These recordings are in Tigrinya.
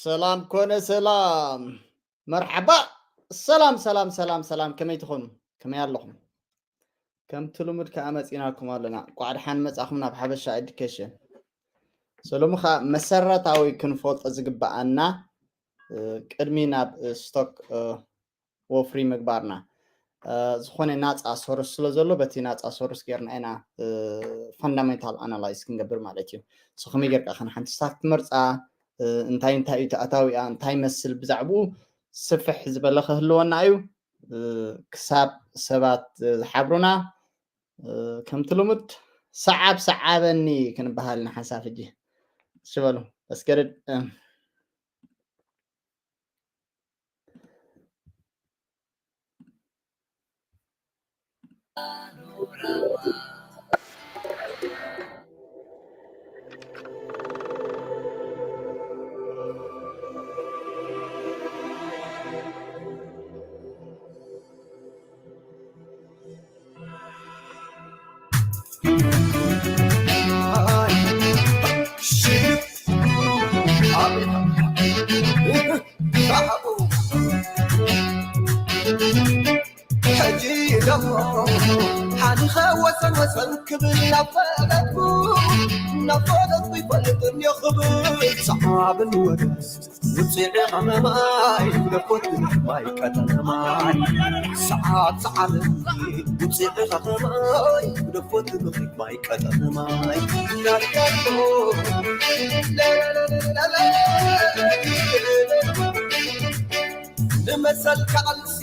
ሰላም ኮነ ሰላም። መርሓባ። ሰላም፣ ሰላም፣ ሰላም፣ ሰላም። ከመይ ትኾኑ? ከመይ ኣለኹም? ከምቲ ልሙድ ከኣ መጺናልኩም ኣለና። እንቋዕ ደሓን መጻኹም ናብ ሓበሻ ኤዱኬሽን። ሰሎሚ ከኣ መሰረታዊ ክንፈልጦ ዝግብኣና፣ እ፣ ቅድሚ ናብ፣ እ፣ ስቶክ፣ እ፣ ወፍሪ ምግባርና፣ እ፣ ዝኾነ ናጻ ሶርስ ስለ ዘሎ፣ በቲ ናጻ ሶርስ ጌርና ኢና፣ እ፣ ፋንዳሜንታል ኣናላይዝ ክንገብር ማለት እዩ። So ከመይ ጌርካ ከን ሓንቲ ስታክ ትመርጻ፣ እ፣ እንታይ እንታይ እዩ ተኣታዊኣ፣ እንታይ ይመስል፣ ብዛዕባኡ ስፍሕ ዝበለ ክህልወና እዩ። እ፣ ክሳብ ሰባት፣ እ፣ ዝሓብሩና፣ እ፣ ከምቲ ልሙድ ሰዓብ ሰዓበኒ ክንበሃል ንሓንሳብ ሕጂ። እሺ በሉ፣ let's get it። እ፣ ሕጂ ደሞ ሓሊኸ ወሰን ወሰን ክብል ናብ ፈለጥኩ፣ ናብ ፈለጥኩ ይፈልጥን እየ ክብል ሰዓብን ወደስ ውፅዒ ኸመማይ ግደፎት ማይ ቀጠነ ማይ ሰዓብ ሰዓብ ውፅዒ ኸመማይ ግደፎት ማይ ቀጠነ ማይ ናጋቶ ንመሰል ከዓልሲ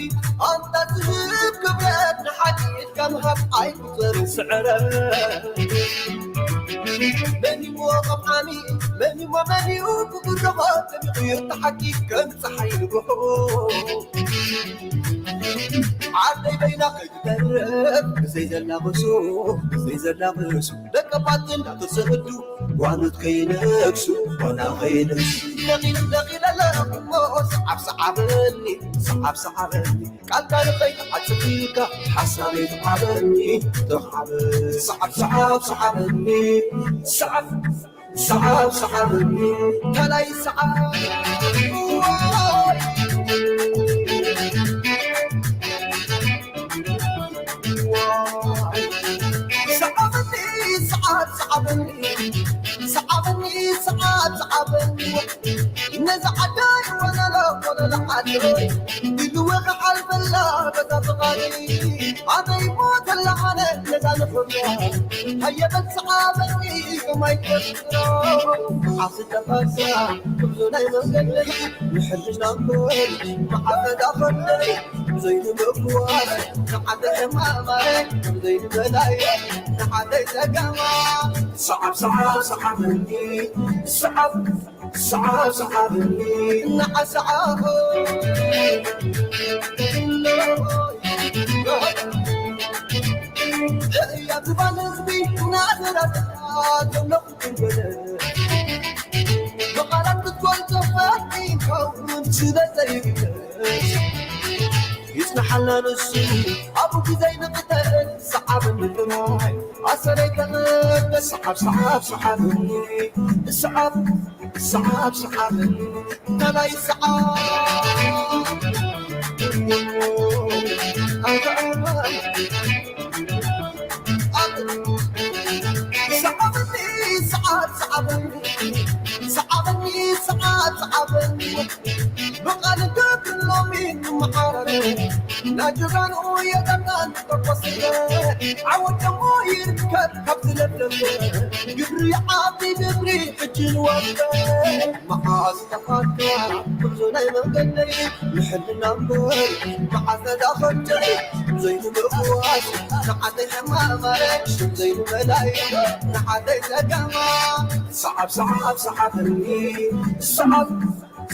ኣንታ ዝህብ ክብረት ንሓቂ ኢልካ ምሃብ ኣይቁፅር ስዕረት መን እሞ ቐምዓሚ መን እሞ መን እዩ ክጉረኾ ተሚቑ እዩ ተሓቂ ከም ፀሓይ ንጉሑ ዓደይ በይና ከይትተርፍ ብዘይ ዘላቕሱ ብዘይ ዘላቕሱ ደቀባት እንዳተሰዱ ጓኖት ከይነግሱ ጓና ከይነግሱ ነቒል ነቒል ኣለኹሞ ሰዓብ ሰዓበኒ ሰዓብ ሰዓበኒ ቃልካ ንኸይትዓጽፍ ኢልካ ሓሳበይ ተዓበኒ ተኻበ ሰዓብ ሰዓብ ሰዓበኒ ሰዓብ ሰዓብ ሰዓበኒ ከላይ ሰዓብ ሰዓበኒ ሰዓብ ሰዓበኒ ሰዓበኒ ሰዓብ ሰዓበኒ ነዛ ዓደይ ወለሎ ወለሎ ዓደይ ኢልወ ክሓልፈላ በዛ ብቓሊ ኣበይ ሞተላ ኣነ ነዛ ንኽብላ ሃየበል ሰዓበኒ ከማይ ተስሮ ዓስተ ፋሳ ብዙ ናይ መንገደይ ንሕልሽ ናምበር መዓፈዳ ፈለይ ዘይንምግዋስ ንዓደ ሕማማይ ዘይንበላየ ንዓደይ ጸገማ ሰዓብ ሰዓብ ሰዓበኒ ሰዓብ ሰዓብ ሰዓበኒ ንዓሰዓቦ ህያብ ዝባን ህዝቢ ናዘራታ ዘለኹ ክንበለ ብቓላት ክትገልጾ ፈቲንከውን ስለ ዘይብለስ ይጽንሓልና ንሱ ኣብኡ ግዜ ንቕተል ሰዓበኒ ጥራይ ኣሰረይ ተቐበል ሰዓብ ሰዓብ ሰዓበኒ ሰዓብ ሰዓብ ሰዓበኒ ካልኣይ ሰዓብ ሰዓበኒ ሰዓብ ሰዓበኒ ሰዓበኒ ሰዓብ ሰዓበኒ ብቓል ገብርሎሚ ንመዓረረ ናጅራንኡ የጠናን ተቆስለ ዓወት ደሞ ይርከብ ካብ ዝለብለበ ግብሪ ዓቢ ግብሪ ሕጂ ንወስደ መዓዝ ተኻካ ብዙ ናይ መንገደይ ንሕልና እምበር መዓዝ ተዳኸብተይ ዘይንምእዋስ ንዓደይ ሕማማረ ዘይንበላይ ንዓደይ ጸገማ ሰዓብ ሰዓብ ሰዓበኒ ሰዓብ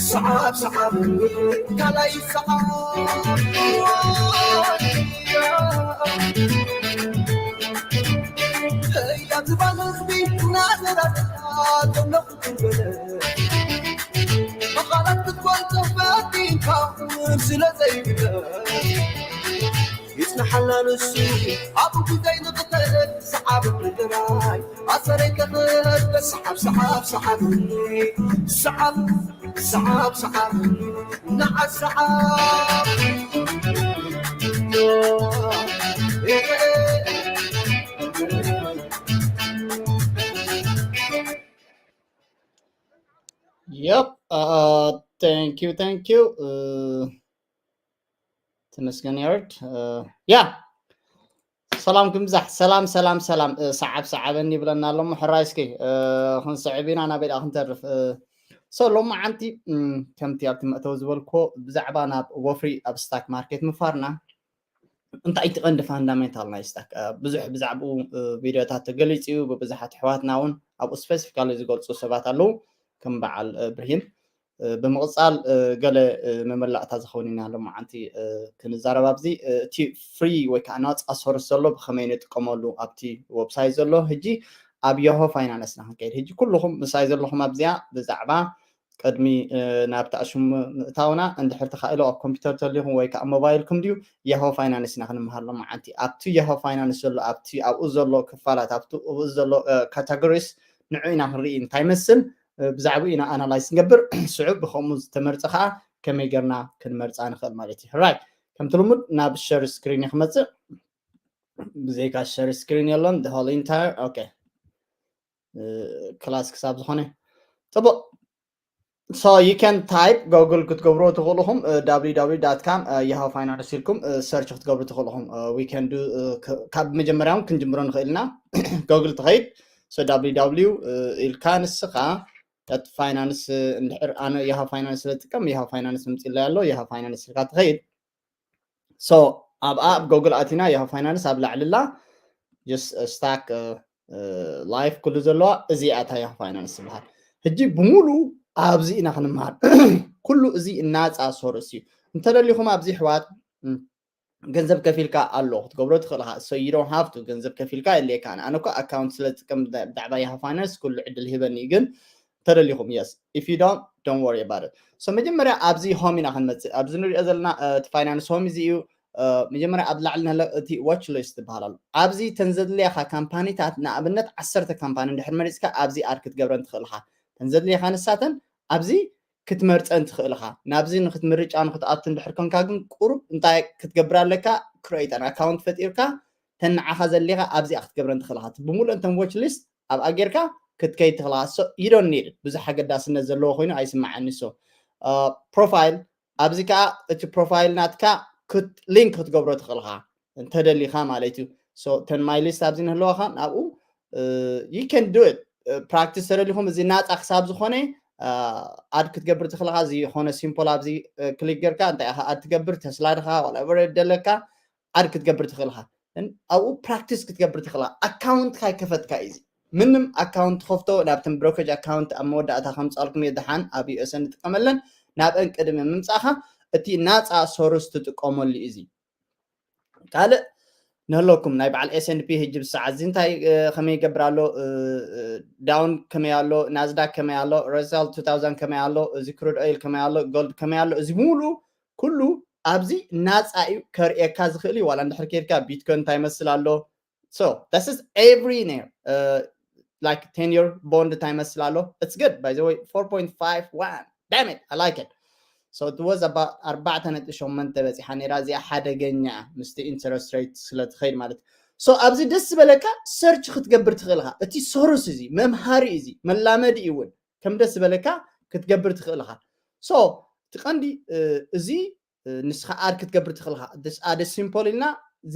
ሰዓብ ሰዓበኒ ካልኣይ ሰዓብ ህያብ ዝባን ህዝቢ ናዘራዘራ ዘለኹ ክንበለ ብቓላት ክትገልጾ ፈቲንካ ስለ ዘይብለ ይጽንሓልና ንሱ ኣብኡ ግዜ ንቕተል ሰዓብ ምድራይ ኣሰረይ ከኽበ ሰዓብ ሰዓብ ሰዓብ ሰዓብ ሰዓብ ሰዓብ ንዓ ሰዓብ Yep. Uh, thank you, thank you. Uh, ተመስገን ያርድ። Uh, yeah. ሰላም ክምዛሕ። ሰላም፣ ሰላም፣ ሰላም። Uh, ሰዓብ ሰዓበኒ ይብለና ኣሎ። ሕራይ እስኪ፣ uh፣ ክንስዕብ ኢና፣ ናበይ ደኣ ክንተርፍ? Uh፣ so ሎማዓንቲ፣ mm፣ ከምቲ ኣብቲ መእተዊ ዝበልኮ ብዛዕባ ናብ ወፍሪ ኣብ ስታክ ማርኬት ምፋርና እንታይ እቲ ቀንዲ ፋንዳሜንታል ናይ ስታክ ብዙሕ ብዛዕባኡ ቪድዮታት ተገሊፁ እዩ። ብብዙሓት ኣሕዋትና እውን ኣብኡ ስፔሲፊካሊ ዝገልፁ ሰባት ኣለዉ፣ ከም በዓል ብርሂን። ብምቕፃል ገለ መመላእታ ዝኸውን ኢና ሎማዓንቲ ክንዛረብ ኣብዚ። እቲ ፍሪ ወይ ከዓ ናፃ ሶርስ ዘሎ ብኸመይ ንጥቀመሉ ኣብቲ ዌብሳይት ዘሎ። ሕጂ ኣብ ያሆ ፋይናንስና ክንከይድ። ሕጂ ኩልኹም ምሳይ ዘለኹም ኣብዚኣ ብዛዕባ ቅድሚ ናብቲ ኣሽሙ ምእታውና እንድሕር ተኻኢሎ ኣብ ኮምፒውተር ተሊኹም ወይ ከዓ ሞባይልኩም ድዩ ያሆ ፋይናንስ ኢና ክንመሃር ሎማዓንቲ። ኣብቲ ያሆ ፋይናንስ ዘሎ ኣብቲ ኣብኡ ዘሎ ክፋላት ኣብቲ ኣብኡ ዘሎ ካታጎሪስ ንዑ ኢና ክንርኢ እንታይ መስል ብዛዕባኡ ኢና ኣናላይዝ ንገብር። ስዑብ ብከምኡ ዝተመርፀ ከዓ ከመይ ጌርና ክንመርፃ ንኽእል ማለት እዩ። ራይት፣ ከምቲ ልሙድ ናብ ሸር ስክሪን ክመፅእ። ብዘይካ ሸር ስክሪን የሎን። The whole entire okay ክላስ ክሳብ ዝኾነ ፅቡቅ። So you can type፣ ጎግል ክትገብሮ ትኽእልኹም። www.yahofinance ኢልኩም ሰርች ክትገብሩ ትኽእልኹም። We can do ካብ መጀመርያ እውን ክንጅምሮ ንኽእል ኢና። ጎግል ትኸይድ። So www ኢልካ ንስኻ እቲ ፋይናንስ እንድሕር ኣነ ያሆ ፋይናንስ ስለ ዝጥቀም ያሆ ፋይናንስ ምፅእ ኣሎ። ያሆ ፋይናንስ ኢልካ ትኸይድ። So ኣብኣ ኣብ ጎግል ኣቲና ያሆ ፋይናንስ ኣብ ላዕሊ ኣላ። Just ስታክ ላይፍ ኩሉ ዘለዋ እዚኣ እታ ያሆ ፋይናንስ ትበሃል። ሕጂ ብሙሉ ኣብዚ ኢና ክንመሃር። ኩሉ እዚ ናፃ ሶርስ እዩ። እንተደሊኹም ኣብዚ ኣሕዋት ገንዘብ ከፊልካ ኣሎ ክትገብሮ ትኽእል ኢኻ። So you don't have to ገንዘብ ከፊልካ የድልየካ። ኣነ እኮ ኣካውንት ስለ ዝጥቀም ብዛዕባ ያሆ ፋይናንስ ኩሉ ዕድል ሂበኒ እዩ። ግን ተደሊኹም yes, if you don't, don't worry about it። So መጀመርያ ኣብዚ ሆም ኢና ክንመፅእ። ኣብዚ ንሪኦ ዘለና እቲ ፋይናንስ ሆም እዚ እዩ። መጀመርያ ኣብ ላዕሊ ንህለ እቲ ዋች ሊስት ትበሃል ኣሎ። ኣብዚ ተን ዘድልያኻ ካምፓኒታት ንኣብነት ዓሰርተ ካምፓኒ እንድሕር መሪፅካ ኣብዚ ኣድ ክትገብረን ትኽእል ኢኻ። ተን ዘድልያኻ ንሳተን ኣብዚ ክትመርፀን ትኽእል ኢኻ። ናብዚ ንክትምርጫ ንክትኣቱ እንድሕር ኮንካ ግን ቁሩብ እንታይ ክትገብር ኣለካ? ክሬት ኣን ኣካውንት ፈጢርካ ተን ንዓኻ ዘድልያኻ ኣብዚኣ ክትገብረን ትኽእል ኢኻ። ብሙሉእ እንተን ዋች ሊስት ኣብኣ ጌርካ ክትከይድ ትኽእል ኢኻ። So you don't need it። ብዙሕ ኣገዳስነት ዘለዎ ኮይኑ ኣይስማዓኒ። So ፕሮፋይል ኣብዚ ከዓ እቲ ፕሮፋይል ናትካ ሊንክ ክትገብሮ ትኽእል ኢኻ እንተደሊኻ ማለት እዩ። So ተን ማይ ሊስት ኣብዚ ንህለዋኻ ናብኡ you can do it። ፕራክቲስ ተደሊኹም እዚ ናፃ ክሳብ ዝኾነ ኣድ ክትገብር ትኽእል ኢኻ። ዝኾነ ሲምፖል ኣብዚ ክሊክ ጌርካ እንታይ ኢኻ ኣድ ትገብር? ተስላ ድኻ ዋላቨር ደለካ ኣድ ክትገብር ትኽእል ኢኻ። ኣብኡ ፕራክቲስ ክትገብር ትኽእል ኢኻ። ኣካውንትካ ይከፈትካ እዩ። እዚ ምንም ኣካውንት ትኸፍቶ ናብተን ብሮከጅ ኣካውንት ኣብ መወዳእታ ከምፃልኩም እየ። ደሓን ኣብ ዩኤስ እንጥቀመለን ናብአን ቅድሚ ምምፃእኻ እቲ ናፃ ሶርስ ትጥቀመሉ እዩ። እዚ ካልእ ንህለኩም ናይ በዓል ኤስ ኤንድ ፒ ሕጂ ብሰዓት እዚ እንታይ ከመይ ይገብር ኣሎ? ዳውን ከመይ ኣሎ? ናዝዳክ ከመይ ኣሎ? ረሳል ቱ ታውዛንድ ከመይ ኣሎ? እዚ ክሩድ ኦይል ከመይ ኣሎ? ጎልድ ከመይ ኣሎ? እዚ ሙሉ ኩሉ ኣብዚ ናፃ እዩ ከርእየካ ዝኽእል እዩ። ዋላ እንድሕር ከይድካ ቢትኮይን እንታይ ይመስል ኣሎ? So this is every near like ten year bond እንታይ ይመስል ኣሎ? It's good by the way, four point five one. Damn it, I like it. So it was about ኣርባዕተ ነጥቢ ሸሞንተ በፂሓ ነይራ። እዚኣ ሓደገኛ ምስቲ ኢንተረስት ሬት ስለ ትኸይድ ማለት እዩ። So ኣብዚ ደስ ዝበለካ ሰርች ክትገብር ትኽእል ኢኻ። እቲ ሶርስ እዚ መምሃሪ እዚ መላመዲ እዩ እውን ከም ደስ ዝበለካ ክትገብር ትኽእል ኢኻ። So እቲ ቀንዲ እዚ ንስኻ ኣድ ክትገብር ትኽእል ኢኻ። ኣደ ሲምፖል ኢልና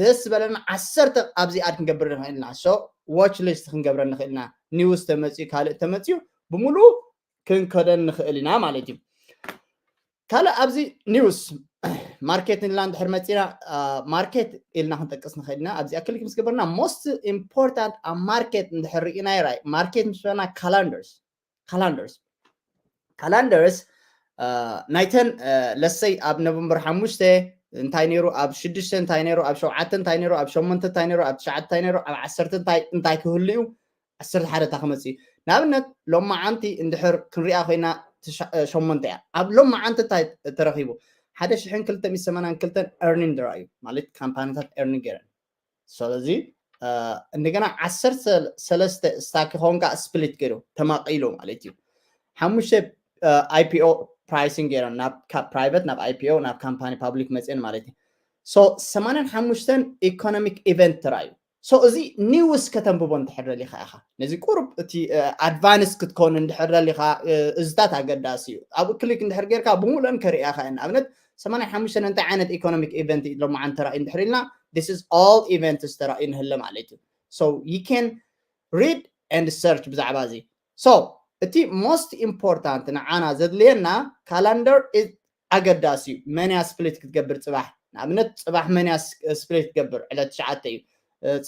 ደስ ዝበለና ዓሰርተ ኣብዚ ኣድ ክንገብር ንኽእል ኢና። So ዋች ሊስት ክንገብረ ንኽእል ኢና። ኒውስ ተመፅዩ ካልእ ተመፅዩ ብምሉእ ክንከደን ንኽእል ኢና ማለት እዩ። ካልእ ኣብዚ ኒውስ ማርኬት ኢልና እንድሕር መፂና ማርኬት ኢልና ክንጠቅስ ንኽእል ኢና። ኣብዚኣ ክሊክ ምስ ገበርና ሞስት ኢምፖርታንት ኣብ ማርኬት እንድሕር ርኢና ይራይ ማርኬት ምስ በና ካላንደርስ ካላንደርስ ካላንደርስ ናይተን ለሰይ ኣብ ኖቨምበር ሓሙሽተ እንታይ ነይሩ፣ ኣብ ሽዱሽተ እንታይ ነይሩ፣ ኣብ ሸውዓተ እንታይ ነይሩ፣ ኣብ ሸሞንተ እንታይ ነይሩ፣ ኣብ ትሽዓተ እንታይ ነይሩ፣ ኣብ ዓሰርተ እንታይ እንታይ ክህሉ እዩ ዓሰርተ ሓደ እታ ክመፅእ እዩ። ንኣብነት ሎማዓንቲ እንድሕር ክንሪኣ ኮይና ሸሞንተ እያ። ኣብ ሎማዓንቲ እንታይ ተረኺቡ? ሓደ ሽሕን ክልተ ሚእቲ ሰማንያን ክልተን ኤርኒንግ ተራእዩ ማለት ካምፓኒታት ኤርኒንግ ገይረን። ስለዚ እንደገና ዓሰርተ ሰለስተ ስታክ ክኸውን ከዓ ስፕሊት ገይሩ ተማቒሉ ማለት እዩ። ሓሙሽተ I P O pricing ገይረን ናብ ካብ private ናብ I P O ናብ company public መፅየን ማለት እዩ። So ሰማንያን ሓሙሽተን economic event ተራእዩ። So እዚ news ከተንብቦ እንድሕር ደሊኻ ኢኻ፣ ነዚ ቁሩብ እቲ advance ክትከውን እንድሕር ደሊኻ እዚታት ኣገዳሲ እዩ። ኣብኡ click እንድሕር ጌርካ ብምሉእን ከርእያኻ እየ። ንኣብነት ሰማንያን ሓሙሽተን እንታይ ዓይነት economic event እዩ ሎማዓንቲ ተራእዩ እንድሕር ኢልና this is all events ተራእዩ ንህለ ማለት እዩ። So you can read and search ብዛዕባ እዚ። So እቲ most important ንዓና ዘድልየና calendar is ኣገዳሲ እዩ። መን እያ split ክትገብር ፅባሕ? ንኣብነት ፅባሕ መን እያ split ክትገብር? ዕለት ትሽዓተ እዩ።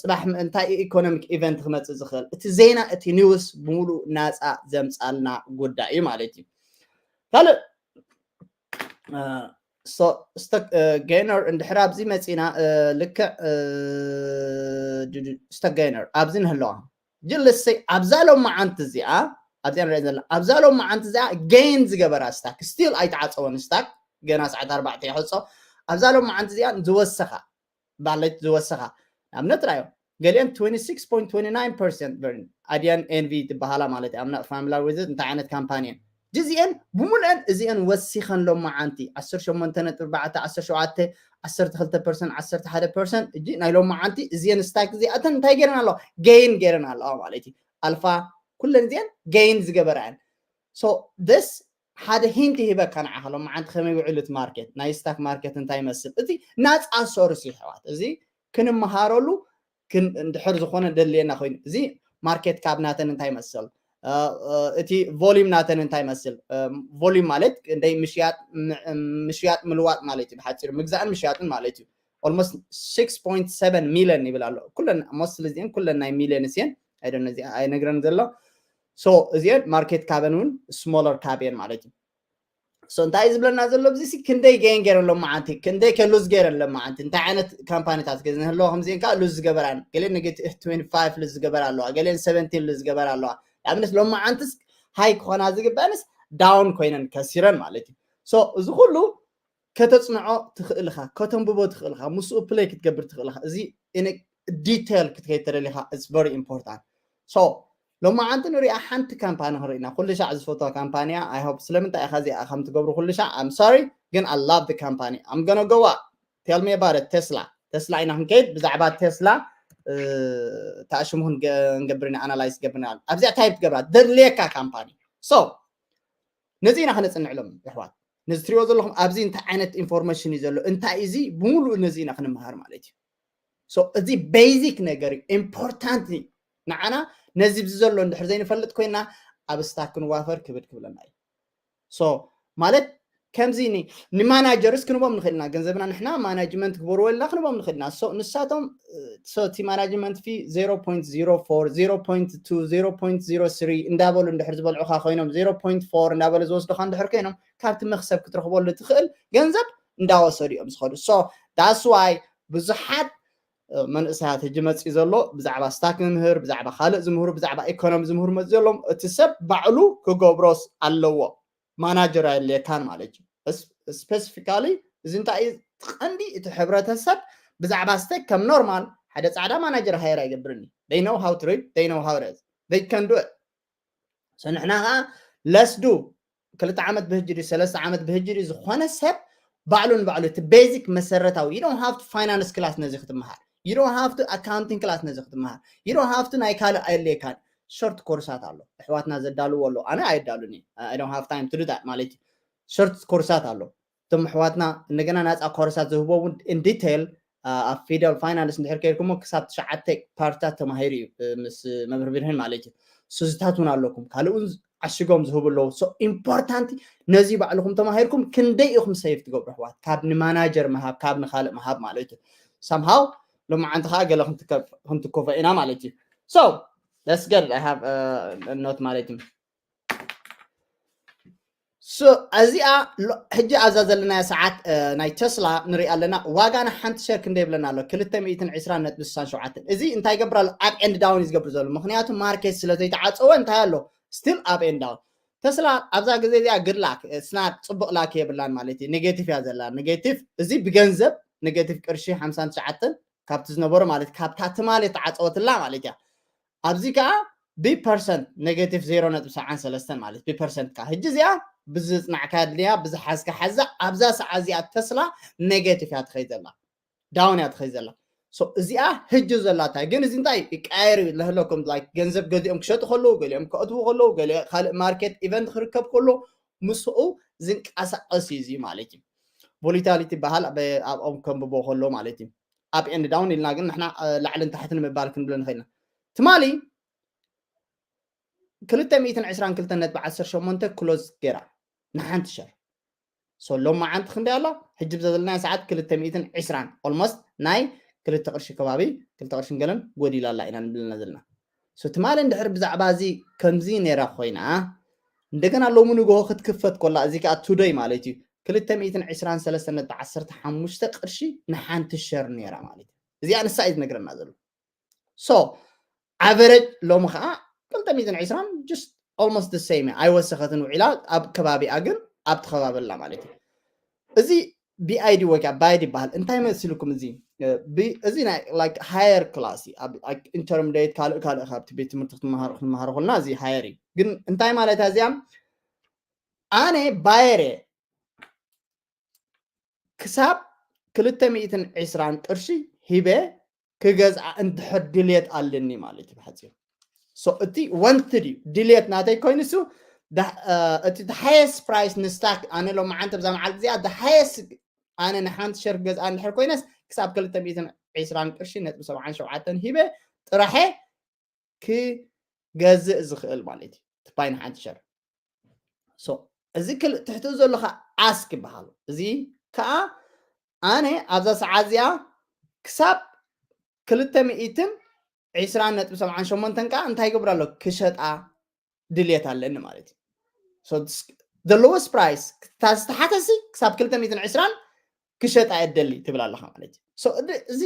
ፅባሕ እንታይ economic event ክመፅእ ዝኽእል? እቲ ዜና እቲ news ብምሉእ ናፃ ዘምፃልና ጉዳይ እዩ ማለት እዩ። ካልእ stock gainer እንድሕር ኣብዚ መፂና ልክዕ stock gainer ኣብዚ ንህለዋ ጅልሰይ ኣብዛ ሎማዓንቲ እዚኣ ኣብዚኣ ንሪኦ ዘለና ኣብዛ ሎማዓንቲ እዚኣ gain ዝገበራ stock still ኣይተዓፀወን stock ገና ሰዓት ኣርባዕተ ይሕፆ ኣብዛ ሎማዓንቲ እዚኣ ዝወሰኻ ማለት ዝወሰኻ ንኣብነት ራዮ ገሊአን twenty six point twenty nine percent Adyen N V ትበሃላ ማለት እየ I'm not familiar with it እንታይ ዓይነት company እየን ጅዚአን ብምሉአን እዚአን ወሲኸን ሎማዓንቲ ዓሰርተ ሸሞንተ ነጥቢ ኣርባዕተ ዓሰርተ ሸውዓተ ዓሰርተ ክልተ percent ዓሰርተ ሓደ percent እጂ ናይ ሎማዓንቲ እዚአን stock እዚኣተን እንታይ ገይረን ኣለዋ gain ገይረን ኣለዋ ማለት እዩ ኣልፋ ኩለን እዚአን gain ዝገበራ እየን so this ሓደ hint ይህበካ ንዓኻ ሎማዓንቲ ከመይ ውዕል እቲ market ናይ stock market እንታይ ይመስል እቲ ናፃ source እዩ ኣሕዋት እዚ ክንመሃረሉ እንድሕር ዝኾነ ደልየና ኮይኑ እዚ market cap ናተን እንታይ ይመስል እቲ volume ናተን እንታይ ይመስል volume ማለት እንደይ ምሽያጥ ምሽያጥ ምልዋጥ ማለት እዩ ብሓፂሩ ምግዛእን ምሽያጥን ማለት እዩ almost six point seven million ይብል ኣሎ ኩለን mostly እዚአን ኩለን ናይ millions እየን ኣይደነ እዚ ኣይነግረን ዘሎ so እዚአን market cap ን እውን smaller cap እየን ማለት እዩ so እንታይ እዩ ዝብለና ዘሎ ኣብዚ ክንደይ gain ገይረን ሎማዓንቲ ክንደይ ከ lose ገይረን ሎማዓንቲ እንታይ ዓይነት company ታት ገ ንህለዎ ከምዚአን ከዓ lose ዝገበራን ገለ negative twenty five lose ዝገበራ ኣለዋ ገለ seventeen lose ዝገበራ ኣለዋ ንኣብነት ሎማዓንትስ high ክኾና ዝግበአንስ down ኮይነን ከሲረን ማለት እዩ so እዚ ኩሉ ከተፅንዖ ትኽእል ኢኻ ከተንብቦ ትኽእል ኢኻ ምስኡ play ክትገብር ትኽእል ኢኻ እዚ detail ክትከይድ ተደሊኻ it's very important so ሎማዓንቲ ንሪኣ ሓንቲ company ክንርኢና ኩሉ ሻዕ ዝፈትዋ company እያ I hope ስለምንታይ ኢኻ እዚኣ ከም ትገብሩ ኩሉ ሻዕ I'm sorry ግን I love the company I'm gonna go up tell me about it Tesla Tesla ኢና ክንከይድ ብዛዕባ Tesla ተኣሽሙ ክንገብር ኢና analyze ገብርና ኣብዚኣ type ትገብራ ደድልየካ company so ነዚ ኢና ክነፅንዕሎም ይሕዋት ነዚ ትሪኦ ዘለኹም ኣብዚ እንታይ ዓይነት information እዩ ዘሎ እንታይ እዚ ብምሉእ ነዚ ኢና ክንመሃር ማለት እዩ so እዚ basic ነገር እዩ important ንዓና ነዚ ብዚ ዘሎ እንድሕር ዘይንፈልጥ ኮይና ኣብ stock ክንዋፈር ክብድ ክብለና እዩ so ማለት ከምዚ ን managers ክንቦም ንኽእልና ገንዘብና ንሕና management ክበርዎ ኢልና ክንቦም ንኽእልና ንሳቶም እቲ management fee zero point zero four zero point two zero point zero three እንዳበሉ እንድሕር ዝበልዑኻ ኮይኖም zero point four እንዳበሉ ዝወስዱኻ እንድሕር ኮይኖም ካብቲ መክሰብ ክትረኽበሉ ትኽእል ገንዘብ እንዳወሰዱ እዮም ዝኸዱ so that's why ብዙሓት መንእሰያት ሕጂ መፅኡ ዘሎ ብዛዕባ stock ምምህር ብዛዕባ ካልእ ዝምህሩ ብዛዕባ economy ዝምህሩ መፅኡ ዘለዎም እቲ ሰብ ባዕሉ ክገብሮስ ኣለዎ manager ኣየድልየካን ማለት እዩ specifically እዚ እንታይ እዩ ቀንዲ እቲ ሕብረተሰብ ብዛዕባ stock ከም normal ሓደ ፃዕዳ manager hire ኣይገብርን they know how to read they know how it is they can do it so ንሕና ከዓ let's do ክልተ ዓመት ብህጂ ድዩ ሰለስተ ዓመት ብህጂ ድዩ ዝኾነ ሰብ ባዕሉ ንባዕሉ እቲ basic መሰረታዊ you don't have to finance class ነዚ ክትመሃር you don't have to accounting class ነዚ ክትመሃር you don't have to ናይ ካልእ ኣየድልየካን short ኮርሳት ኣሎ ኣሕዋትና ዘዳልዎ ኣሎ ኣነ ኣየዳሉን I don't have time to do that ማለት እዩ short ኮርሳት ኣሎ እቶም ኣሕዋትና እንደገና ናፃ ኮርሳት ዝህቦ እውን in detail ኣብ Fidel Finance እንድሕር ከይድኩሞ ክሳብ ትሽዓተ ፓርትታት ተማሂሩ እዩ ምስ መምህር ብርህን ማለት እዩ ስዝታት እውን ኣለኩም ካልእ እውን ዓሽጎም ዝህቡ ኣለዉ so important ነዚ ባዕልኹም ተማሂርኩም ክንደይ ኢኹም save ትገብሩ ኣሕዋት ካብ ን manager ምሃብ ካብ ንካልእ ምሃብ ማለት እዩ somehow ሎማዓንቲ ከዓ ገለ ክንትከፈ ኢና ማለት እዩ so that's good I have note ማለት እዩ እዚኣ ሕጂ ኣብዛ ዘለና ሰዓት ናይ ተስላ ንሪኣ ኣለና ዋጋ ንሓንቲ ሸር ክንደ ይብለና ኣሎ ክልተ ሚእትን ዕስራን ነጥቢ ስሳን ሸውዓተን እዚ እንታይ ይገብር ኣሎ up and down እዩ ዝገብር ዘሎ ምክንያቱ market ስለ ዘይተዓፀወ እንታይ ኣሎ still up and down ተስላ ኣብዛ ግዜ እዚኣ good luck it's not ፅቡቅ luck የብላን ማለት እዩ negative እያ ዘላ negative እዚ ብገንዘብ negative ቅርሺ ሓምሳን ትሽዓተን ካብቲ ዝነበሮ ማለት ካብታ ትማል የተዓፀወትላ ማለት እያ ኣብዚ ከዓ ብፐርሰንት ኔጌቲቭ ዜሮ ነጥቢ ሰብዓን ሰለስተን ማለት ብፐርሰንት ካ። ሕጂ እዚኣ ብዝጽናዕካ ድልያ ብዝሓዝካ ሓዛ ኣብዛ ሰዓት እዚኣ ተስላ ኔጌቲቭ እያ ትኸይድ ዘላ፣ ዳውን እያ ትኸይድ ዘላ። እዚኣ ሕጂ ዘላታ ግን እዚ እንታይ ይቀየር ለህለኩም፣ ገንዘብ ገዚኦም ክሸጡ ከለዉ፣ ገሊኦም ከእትዉ ከለዉ፣ ገለ ካልእ ማርኬት ኢቨንት ክርከብ ከሎ ምስኡ ዝንቀሳቀስ እዩ እዚ ማለት እዩ። ቮሊታሊቲ ይበሃል ኣብኦም ከንብቦ ከሎ ማለት እዩ። ኣፕ ኤንድ ዳውን ኢልና ግን ንሕና ላዕልን ታሕትን ምባል ክንብሎ ንኽእልና። ትማሊ ክልተ ሚእትን ዕስራን ክልተን ነጥቢ ዓሰርተ ሸሞንተ ክሎዝ ገይራ ንሓንቲ ሸር። ሶ ሎማዓንቲ ክንደይ ኣላ? ሕጂ ብዛ ዘለናዮ ሰዓት ክልተ ሚእትን ዕስራን፣ ኦልሞስት ናይ ክልተ ቅርሺ ከባቢ፣ ክልተ ቅርሽን ገለን ጎዲላ ኣላ ኢና ንብለና ዘለና። ሶ ትማሊ እንድሕር ብዛዕባ እዚ ከምዚ ነይራ ኮይና፣ እንደገና ሎሚ ንግሆ ክትክፈት ኮላ፣ እዚ ከዓ ቱደይ ማለት እዩ፣ ክልተ ሚእትን ዕስራን ሰለስተን ነጥቢ ዓሰርተ ሓሙሽተ ቅርሺ ንሓንቲ ሸር ነይራ ማለት እዩ። እዚኣ ንሳ እዩ ዝነግረና ዘሎ። ሶ ኣቨረጅ ሎሚ ከዓ ክልተ ሚእትን ዕስራን just almost the same እያ። ኣይወሰኸትን ውዒላ፣ ኣብ ከባቢኣ ግን ኣብቲ ከባቢ ኣላ ማለት እዩ። እዚ ቢኣይዲ ወይ ከዓ ባይዲ ይበሃል። እንታይ መሲልኩም እዚ? እዚ ናይ ሃየር ክላስ ኢንተርምዴት ካልእ ካልእ ካብቲ ቤት ትምህርቲ ክትመሃሩ ክንመሃሩ ከልና እዚ ሃየር እዩ። ግን እንታይ ማለት እያ እዚኣ? ኣነ ባየር እየ፣ ክሳብ ክልተ ሚእትን ዕስራን ቅርሺ ሂበ ክገዝኣ እንድሕር ድልየት ኣለኒ ማለት እዩ ብሓፂሩ። ሶ እቲ ወንትድ እዩ ድልየት ናተይ ኮይኑ እሱ እቲ ሃየስት ፕራይስ ንስታክ ኣነ ሎማዓንቲ ብዛ መዓልቲ እዚኣ ሃየስት ኣነ ንሓንቲ ሸር ክገዝኣ እንድሕር ኮይነስ ክሳብ ክልተ ሚእትን ዕስራን ቅርሺ ነጥቢ ሰብዓን ሸውዓተን ሂበ ጥራሐ ክገዝእ ዝኽእል ማለት እዩ ትባይ ንሓንቲ ሸር። ሶ እዚ ክል ትሕትኡ ዘሎ ከዓ ኣስክ ይበሃል። እዚ ከዓ ኣነ ኣብዛ ሰዓት እዚኣ ክሳብ ክልተ ሚእትን ዕስራን ነጥቢ ሰብዓን ሸሞንተን ከዓ እንታይ ይገብር ኣሎ? ክሸጣ ድልየት ኣለኒ ማለት እዩ። So the lowest price እታ ዝተሓተሲ ክሳብ ክልተ ሚእትን ዕስራን ክሸጣ እየ ደሊ ትብል ኣለኻ ማለት እዩ። So እዚ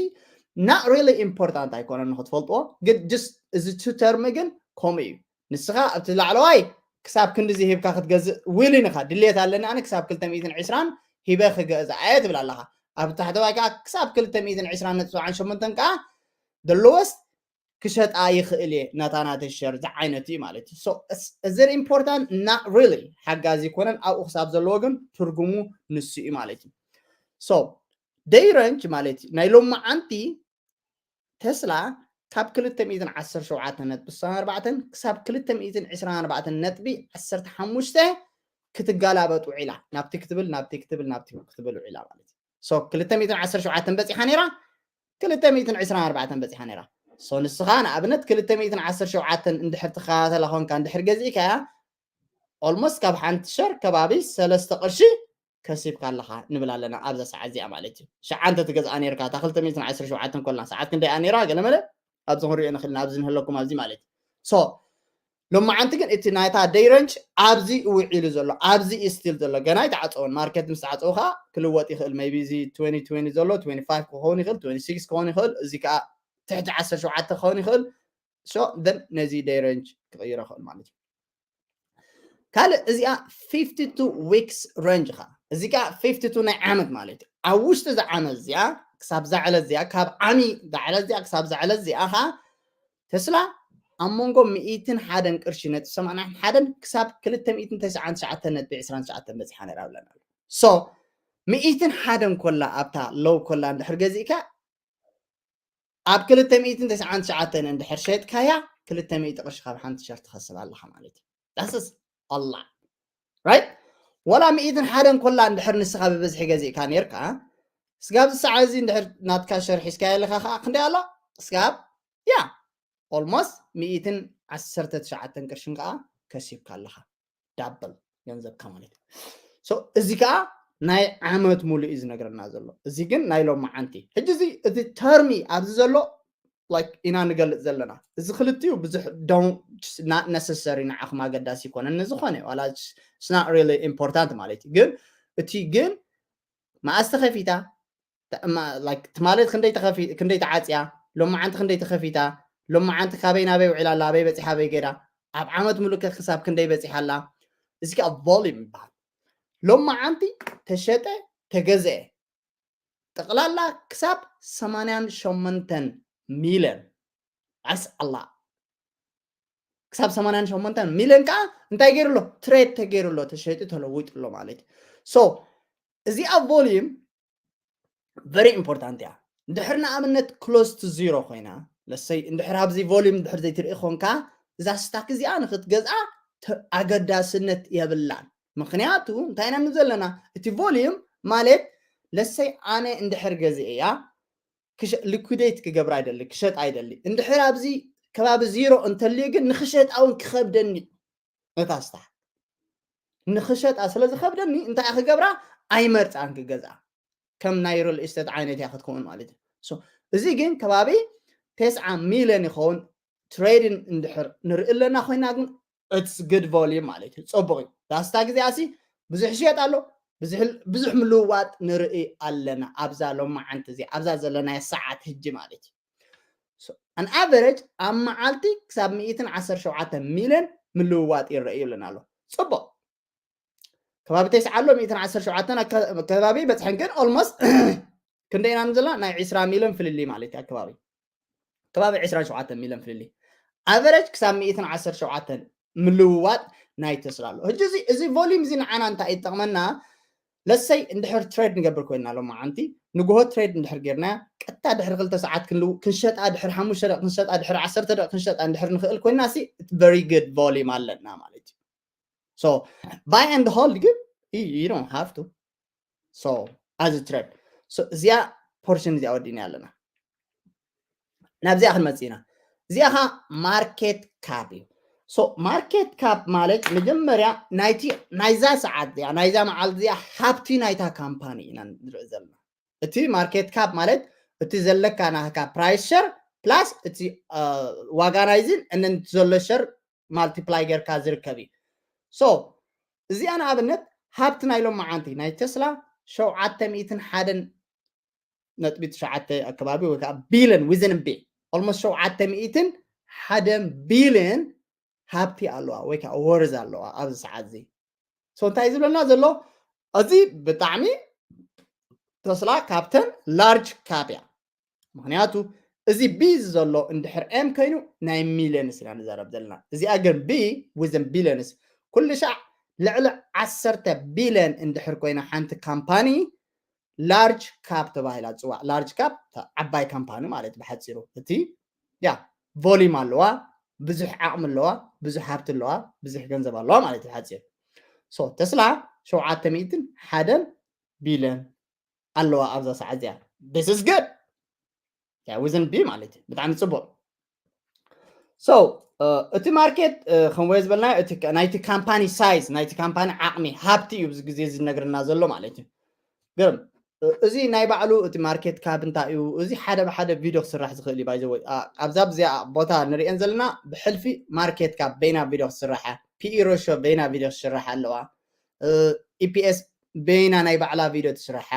not really important ኣይኮነን ንክትፈልጥዎ፣ ግን just እዚ ቱ ተርም ግን ከምኡ እዩ። ንስኻ ኣብቲ ላዕለዋይ ክሳብ ክንድዚ ሂብካ ክትገዝእ ዊሊን ኢኻ፣ ድልየት ኣለኒ ኣነ ክሳብ ክልተ ሚእትን ዕስራን ሂበ ክገዝኣ እየ ትብል ኣለኻ። ኣብ ታሕተዋይ ከዓ ክሳብ ክልተ ሚእትን ዕስራን ነጥቢ ሰብዓን ሸሞንተን ከዓ the lowest ክሸጣ ይኽእል እየ ነታ ናተይ ሸር ዝዓይነቱ እዩ ማለት እዩ። So is it important? Not really ሓጋዚ ይኮነን። ኣብኡ ክሳብ ዘለዎ ግን ትርጉሙ ንሱ እዩ ማለት እዩ። So ደይ ረንጅ ማለት እዩ ናይ ሎማዓንቲ ተስላ ካብ ክልተ ሚእትን ዓሰርተ ሸውዓተ ነጥቢ ስሳን ኣርባዕተን ክሳብ ክልተ ሚእትን ዕስራን ኣርባዕተን ነጥቢ ዓሰርተ ሓሙሽተ ክትጋላበጥ ውዒላ፣ ናብቲ ክትብል ናብቲ ክትብል ናብቲ ክትብል ውዒላ ማለት እዩ። So ክልተ ሚእትን ዓሰርተ ሸውዓተን በፂሓ ነይራ፣ ክልተ ሚእትን ዕስራን ኣርባዕተን በፂሓ ነይራ። So ንስኻ ንኣብነት ክልተ ሚእትን ዓሰርተ ሸውዓተን እንድሕር ትከታተላ ኮንካ እንድሕር ገዚእካያ ኦልሞስት ካብ ሓንቲ ሸር ከባቢ ሰለስተ ቅርሺ ከሲብካ ኣለኻ ንብል ኣለና ኣብዛ ሰዓት እዚኣ ማለት እዩ። ሸዓንተ ትገዝኣ ነርካ እታ ክልተ ሚእትን ዓሰርተ ሸውዓተን ኮላ ሰዓት ክንደይ እያ ነይራ ገለመለ ኣብዚ ክንሪኦ ንኽእል ኢና ኣብዚ ንህለኩም ኣብዚ ማለት እዩ። So ሎማዓንቲ ግን እቲ ናይታ ደይ ረንጅ ኣብዚ ውዒሉ ዘሎ ኣብዚ እዩ ስቲል ዘሎ ገና ኣይተዓፀወን። ማርኬት ምስ ተዓፀወ ከዓ ክልወጥ ይኽእል። Maybe እዚ ትወንቲ ትወንቲ ዘሎ ትወንቲ ፋይቭ ክኸውን ይኽእል፣ ትወንቲ ሲክስ ክኸውን ይኽእል፣ እዚ ከዓ ትሕቲ ዓሰርተ ሸውዓተ ክኸውን ይኽእል። So then ነዚ ደይ ረንጅ ክቕይሮ ይኽእል ማለት እዩ። ካልእ እዚኣ ፊፍቲ ቱ ዊክስ ረንጅ ኻ እዚ ከዓ ፊፍቲ ቱ ናይ ዓመት ማለት እዩ። ኣብ ውሽጢ እዛ ዓመት እዚኣ ክሳብ እዛ ዕለት እዚኣ ካብ ዓሚ እዛ ዕለት እዚኣ ክሳብ እዛ ዕለት እዚኣ ኻ ተስላ ኣብ መንጎ ሚእትን ሓደን ቅርሺ ነጥቢ ሰማንያን ሓደን ክሳብ ክልተ ሚእትን ተስዓን ትሽዓተን ነጥቢ ዕስራን ትሽዓተን በፂሓ ነራ ብለና ኣሎ። So ሚእትን ሓደን ኮላ ኣብታ ሎው ኮላ እንድሕር ገዚእካ ኣብ ክልተ ሚእትን ተስዓን ትሽዓተን እንድሕር ሸጥካያ ክልተ ሚእቲ ቅርሺ ካብ ሓንቲ ሸር ትኸስብ ኣለኻ ማለት እዩ። That's a lot, right? ወላ ሚእትን ሓደን ኮላ እንድሕር ንስኻ ብብዝሒ ገዚእካ ነርካ ስጋብ ዝሰዓት እዚ እንድሕር ናትካ ሸር ሒዝካዮ ኣለኻ ከዓ ክንደይ ኣሎ? ስጋብ ያ ኦልሞስት ሚእትን ዓሰርተ ትሽዓተን ቅርሽን ከዓ ከሲብካ ኣለኻ። ዳብል ገንዘብካ ማለት እዩ። So እዚ ከዓ ናይ ዓመት ሙሉእ እዩ ዝነግረና ዘሎ። እዚ ግን ናይ ሎማዓንቲ። ሕጂ እዚ እቲ ተርሚ ኣብዚ ዘሎ like ኢና ንገልፅ ዘለና። እዚ ክልቲኡ ብዙሕ don't not necessary ንዓኹም ኣገዳሲ ይኮነን ንዝኾነ ዋላ it's not really important ማለት እዩ። ግን እቲ ግን መኣስ ተኸፊታ ተ- ማ- like ትማለት ክንደይ ተኸፊ ክንደይ ተዓፅያ፣ ሎማዓንቲ ክንደይ ተኸፊታ፣ ሎማዓንቲ ካበይ ናበይ ውዒላ ኣላ፣ ኣበይ በፂሓ ኣበይ ገይራ፣ ኣብ ዓመት ሙሉእ ከ ክሳብ ክንደይ በፂሓ ኣላ። እዚ ከዓ ቮሊም ይበሃል። ሎማዓንቲ ተሸጠ ተገዘአ ጠቕላላ ክሳብ ሰማንያን ሸሞንተን ሚልዮን ኣስ ኣላ ክሳብ ሰማንያን ሸሞንተን ሚልዮን ከዓ እንታይ ገይሩ ኣሎ? ትሬድ ተገይሩ ኣሎ፣ ተሸይጡ ተለዊጡ ኣሎ ማለት እዩ። So እዚኣ volume very important እያ። እንድሕር ንኣብነት close to zero ኮይና፣ ለሰይ እንድሕር ኣብዚ volume እንድሕር ዘይትርኢ ኾንካ፣ እዛ ስታክ እዚኣ ንክትገዝኣ ተ- ኣገዳስነት የብላን። ምክንያቱ እንታይ ኢና ንብል ዘለና? እቲ volume ማለት ለሰይ ኣነ እንድሕር ገዚአ እያ ክሸ- liquidate ክገብር ኣይደሊ፣ ክሸጥ ኣይደሊ። እንድሕር ኣብዚ ከባቢ ዚሮ እንተልዩ ግን ንክሸጣ እውን ክኸብደኒ፣ ነታ ስታክ ንክሸጣ ስለ ዝኸብደኒ እንታይ እያ ክገብራ? ኣይመርፃን ክገዝኣ። ከም ናይ real estate ዓይነት እያ ክትከውን ማለት እዩ። So እዚ ግን ከባቢ ተስዓ ሚልዮን ይኸውን። ትሬድን እንድሕር ንርኢ ኣለና ኮይና ግን it's good volume ማለት እዩ። ፅቡቅ እዩ። ዳስታ ግዜ ኣሲ ብዙሕ ይሸጥ ኣሎ፣ ብዙሕ ብዙሕ ምልውዋጥ ንርኢ ኣለና ኣብዛ ሎማዓንቲ እዚ ኣብዛ ዘለናዮ ሰዓት ህጂ ማለት እዩ። So an average ኣብ መዓልቲ ክሳብ ሚእትን ዓሰርተ ሸውዓተ ሚልዮን ምልውዋጥ ይረኣዩ ኣለና ኣሎ። ፅቡቅ ከባቢ ተስዓ ኣሎ፣ ሚእትን ዓሰርተ ሸውዓተን ኣከ- ከባቢ በፅሐን ግን almost ክንደይ ኢና ንዘላ? ናይ ዒስራ ሚልዮን ፍልልይ ማለት እዩ። ኣከባቢ ከባቢ ዒስራን ሸውዓተን ሚልዮን ፍልልይ። ኣቨረጅ ክሳብ ሚእትን ዓሰርተ ሸውዓተን ምልውዋጥ ናይ ተስላ ኣሎ። ሕጂ እዚ እዚ volume እዚ ንዓና እንታይ ይጠቕመና? ለሰይ እንድሕር ትሬድ ንገብር ኮይና ሎማዓንቲ ንግሆ ትሬድ እንድሕር ጌርና ቀጥታ ድሕሪ ክልተ ሰዓት ክንልው ክንሸጣ ድሕሪ ሓሙሽተ ደቂ ክንሸጣ ድሕሪ ዓሰርተ ደቂ ክንሸጣ እንድሕር ንኽእል ኮይና ሲ very good volume ኣለና ማለት እዩ። So buy and hold ግን you don't have to. So as a trade so እዚኣ ፖርሽን እዚኣ ወዲና ኣለና። ናብዚኣ ክንመፅእ ኢና። እዚኣ ኻ ማርኬት ካፕ እዩ። So ማርኬት ካፕ ማለት መጀመርያ ናይቲ ናይዛ ሰዓት እዚኣ ናይዛ መዓልቲ እዚኣ ሃብቲ ናይታ ካምፓኒ ኢና ንርኢ ዘለና። እቲ ማርኬት ካፕ ማለት እቲ ዘለካ ናካ ፕራይስ ሸር ፕላስ እቲ ዋጋ ናይዚን እንን ዘሎ ሸር ማልቲፕላይ ጌርካ ዝርከብ እዩ። So እዚኣ ንኣብነት ሃብቲ ናይ ሎማዓንቲ ናይ ተስላ ሸውዓተ ሚእትን ሓደን ነጥቢ ትሽዓተ ኣከባቢ ወይ ከዓ ቢልን ዊዝን ቢ almost ሸውዓተ ሚእትን ሓደን ቢልን ሃብቲ ኣለዋ ወይ ከዓ ወርዝ ኣለዋ ኣብዚ ሰዓት እዚ። So እንታይ ዝብለና ዘሎ እዚ ብጣዕሚ ተስላ ካብተን ላርጅ ካፕ እያ። ምክንያቱ እዚ ቢ ዘሎ እንድሕር ኤም ኮይኑ ናይ ሚልዮንስ ኢና ንዛረብ ዘለና። እዚኣ ግን ቢ ዊዝን ቢልዮንስ ኩሉ ሻዕ ልዕሊ ዓሰርተ ቢልዮን እንድሕር ኮይና ሓንቲ ካምፓኒ ላርጅ ካፕ ተባሂላ ትፅዋዕ። ላርጅ ካፕ ዓባይ ካምፓኒ ማለት ብሓፂሩ እቲ ያ ቮሊም ኣለዋ፣ ብዙሕ ዓቕሚ ኣለዋ፣ ብዙሕ ሃብቲ ኣለዋ፣ ብዙሕ ገንዘብ ኣለዋ ማለት እዩ ብሓፂሩ። So ተስላ ሸውዓተ ሚእትን ሓደን ቢልዮን ኣለዋ ኣብዛ ሰዓት እዚኣ። This is good. ያ ዊዝን ቢ ማለት እዩ ብጣዕሚ ፅቡቅ። So እቲ ማርኬት ከም ወየ ዝበልና ናይቲ ካምፓኒ ሳይዝ ናይቲ ካምፓኒ ዓቕሚ ሃብቲ እዩ ብዚ ግዜ ዝነግርና ዘሎ ማለት እዩ። ግርም እዚ ናይ ባዕሉ እቲ ማርኬት ካፕ እንታይ እዩ እዚ ሓደ ብሓደ ቪድዮ ክስራሕ ዝኽእል እዩ። ባይዘወይ ኣብዛ ብዚኣ ቦታ ንሪኤን ዘለና ብሕልፊ ማርኬት ካፕ በይና ቪድዮ ክስራሓ ፒኢ ሮሾ በይና ቪድዮ ክስራሕ ኣለዋ። ኢፒኤስ በይና ናይ ባዕላ ቪድዮ ትስራሓ።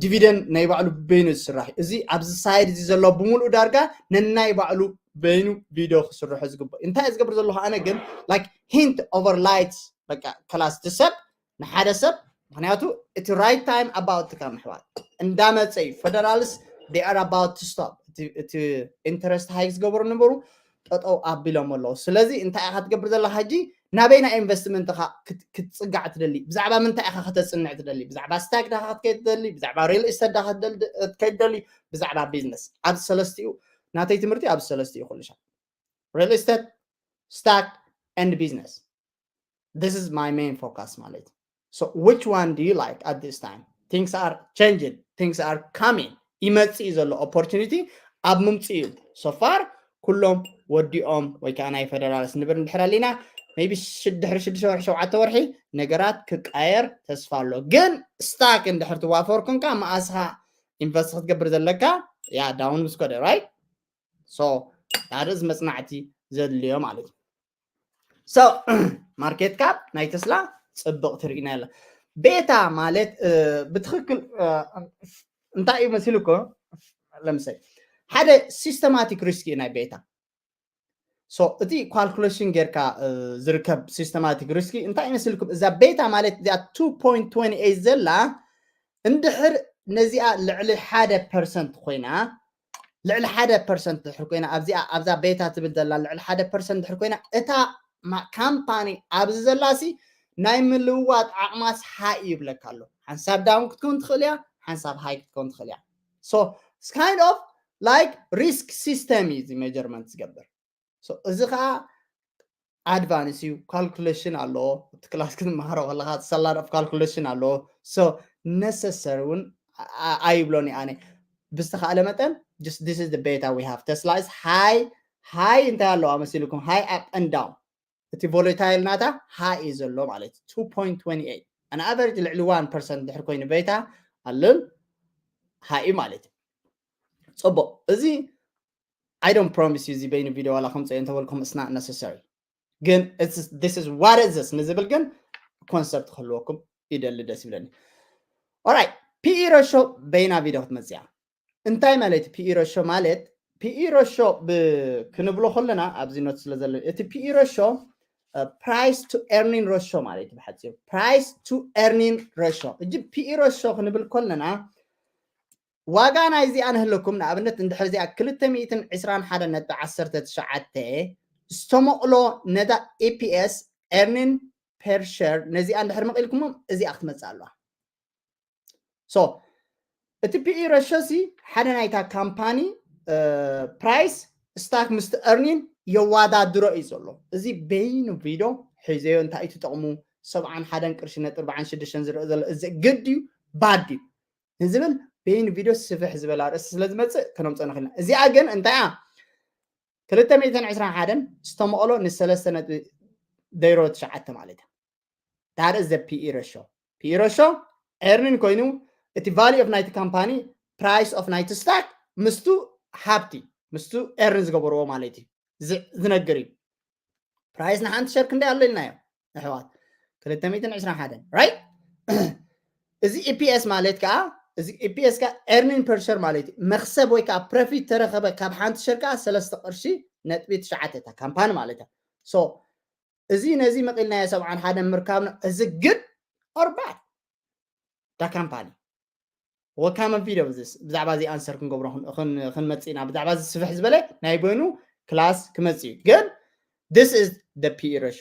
ዲቪደንድ ናይ ባዕሉ በይኑ ዝስራሕ እዚ ኣብዚ ሳይድ እዚ ዘሎ ብምሉእ ዳርጋ ነናይ ባዕሉ በይኑ ቪድዮ ክስርሑ ዝግባእ እንታይ ዝገብር ዘለኹ ኣነ ግን like hint over light በቃ ከላስ ትሰብ ንሓደ ሰብ ምክንያቱ እቲ right time about to come ኣሕዋት እንዳመፀ እዩ። Federals they are about to stop እቲ ኢንተረስት ሃይክ ዝገበሩ ነበሩ ጠጠው ኣቢሎም ኣለዉ። ስለዚ እንታይ ኢኻ ትገብር ዘለካ ሕጂ ናበይና ኢንቨስትመንትኻ ክትፅጋዕ ትደሊ ብዛዕባ ምንታይ ኢኻ ከተፅንዕ ትደሊ ብዛዕባ ስታክ ዳካ ክትከይድ ትደሊ ብዛዕባ ሪል ኢስተት ዳካ ክትከይድ ትደሊ ብዛዕባ ቢዝነስ ኣብዚ ሰለስቲኡ ናተይ ትምህርቲ ኣብዚ ሰለስቲኡ ኩሉ ሻ ሪል ኢስተት ስታክ and business. This is my main focus ማለት so which one do you like at this time? Things are changing, things are coming. ይመፅእ እዩ ዘሎ ኦፖርቹኒቲ ኣብ ምምፅእ እዩ። So far ኩሎም ወዲኦም ወይ ከዓ ናይ ፌደራልስ ንብር እንድሕር ኣሊና maybe ድሕሪ ሽዱሽተ ወርሒ ሸውዓተ ወርሒ ነገራት ክቃየር ተስፋ ኣሎ። ግን ስታክ እንድሕር ትዋፈር ኮንካ መኣስኻ ኢንቨስት ክትገብር ዘለካ ያ ዳውን ምስ ኮደ right so ሓደ እዚ መፅናዕቲ ዘድልዮ ማለት እዩ። So ማርኬት ካፕ ናይ ተስላ ፅብቅ ትርኢና ያለ ቤታ ማለት ብትክክል እንታይ እዩ መሲልኩም? ለምሳሌ ሓደ ሲስተማቲክ ሪስክ እዩ ናይ ቤታ። So እቲ ካልኩሌሽን ጌርካ ዝርከብ ሲስተማቲክ ሪስክ እንታይ ይመስልኩም? እዛ ቤታ ማለት እዚኣ two point twenty eight ዘላ እንድሕር ነዚኣ ልዕሊ ሓደ ፐርሰንት ኮይና ልዕሊ ሓደ ፐርሰንት ድሕር ኮይና ኣብዚኣ ኣብዛ ቤታ ትብል ዘላ ልዕሊ ሓደ ፐርሰንት ድሕር ኮይና እታ ካምፓኒ ኣብዚ ዘላሲ ናይ ምልውዋጥ ዓቕማስ ሃይ ይብለካ ኣሎ። ሓንሳብ ዳውን ክትከውን ትኽእል እያ፣ ሓንሳብ ሃይ ክትከውን ትኽእል እያ። So it's kind of like risk system እዩ እዚ ሜጀርመንት ዝገብር። So እዚ ከዓ ኣድቫንስ እዩ። ካልኩሌሽን ኣለዎ። እቲ ክላስ ክትመሃሮ ከለካ ሰላድ ኦፍ ካልኩሌሽን ኣለዎ። So ነሰሰሪ እውን ኣይብሎን ኣነ። ብዝተካእለ መጠን just this is the beta we have. Tesla is high high እንታይ ኣለዋ መሲልኩም? High up and down። እቲ ቮለታይል ናታ ሃይ እዩ ዘሎ ማለት እዩ። two point twenty eight ኣን ኣቨሬጅ ልዕሊ one percent ድሕር ኮይኑ ቤታ ኣልን ሃይ ማለት እዩ። ፅቡቅ። እዚ I don't promise you እዚ በይኑ ቪድዮ ዋላ ከምፅኦ እንተበልኩም it's not necessary። ግን this is what is this ንዝብል ግን ኮንሰፕት ክህልወኩም ይደሊ፣ ደስ ይብለኒ። Alright, ፒኢ ረሾ በይና ቪድዮ ክትመፅያ። እንታይ ማለት ፒኢ ረሾ ማለት? ፒኢ ረሾ ክንብሎ ከለና ኣብዚ ኖት ስለ ዘሎ እቲ ፒኢ ረሾ price to earning ratio ማለት እዩ ብሓፂሩ። Price to earning ratio። እጂ ፒኢ ረሾ ክንብል ከለና ዋጋ ናይዚኣ ንህለኩም ንኣብነት እንድሕር እዚኣ ክልተ ሚእትን ዕስራን ሓደን ነጥቢ ዓሰርተ ትሽዓተ ዝተመቕሎ ነዛ ኢፒኤስ earning per share ነዚኣ እንድሕር መቒልኩሞ እዚኣ ክትመፅእ ኣለዋ። So እቲ ፒኢ ረሾ ሲ ሓደ ናይታ ካምፓኒ ፕራይስ ስታክ ምስቲ earning የዋዳድሮ እዩ ዘሎ። እዚ በይኑ ቪድዮ ሒዘዮ እንታይ እዩ ትጠቕሙ ሰብዓን ሓደን ቅርሺ ነጥቢ ኣርባዓን ሽዱሽተን ዝረአ ዘሎ እዚ ግድ እዩ ባድ እዩ ንዝብል በይኑ ቪድዮ ስፍሕ ዝበለ ኣርእስቲ ስለ ዝመፅእ ከነምፀእ ንኽእል ኢና። እዚኣ ግን እንታይ እያ? ክልተ ሚእትን ዕስራን ሓደን ዝተመቕሎ ንሰለስተ ነጥቢ ዜሮ ትሽዓተ ማለት እዩ። That is the ፒኢ ረሾ። ፒኢ ረሾ earning ኮይኑ እቲ value of ናይቲ ካምፓኒ price of ናይቲ ስታክ ምስቱ ሃብቲ ምስቱ earn ዝገበርዎ ማለት እዩ ዝነግር እዩ። ፕራይስ ንሓንቲ ሸር ክንደይ ኣሎ ኢልናዮ ኣሕዋት? ክልተ ሚእትን ዕስራን ሓደን right? እዚ ኢፒኤስ ማለት ከዓ እዚ ኢፒኤስ ከዓ earning per share ማለት እዩ። መክሰብ ወይ ከዓ ፕሮፊት ተረኸበ ካብ ሓንቲ ሸር ከዓ ሰለስተ ቅርሺ ነጥቢ ትሽዓተ እታ ካምፓኒ ማለት እያ። So እዚ ነዚ መቒልናዮ ሰብዓን ሓደን ምርካብና እዚ good or bad እታ ካምፓኒ ወካመ ቪድዮ ብዛዕባ እዚ ኣንሰር ክንገብሮ ክንመፅእ ኢና። ብዛዕባ እዚ ስፍሕ ዝበለ ናይ በይኑ ክላስ ክመፅእ እዩ። ግን this is the ፒኢ ረሾ።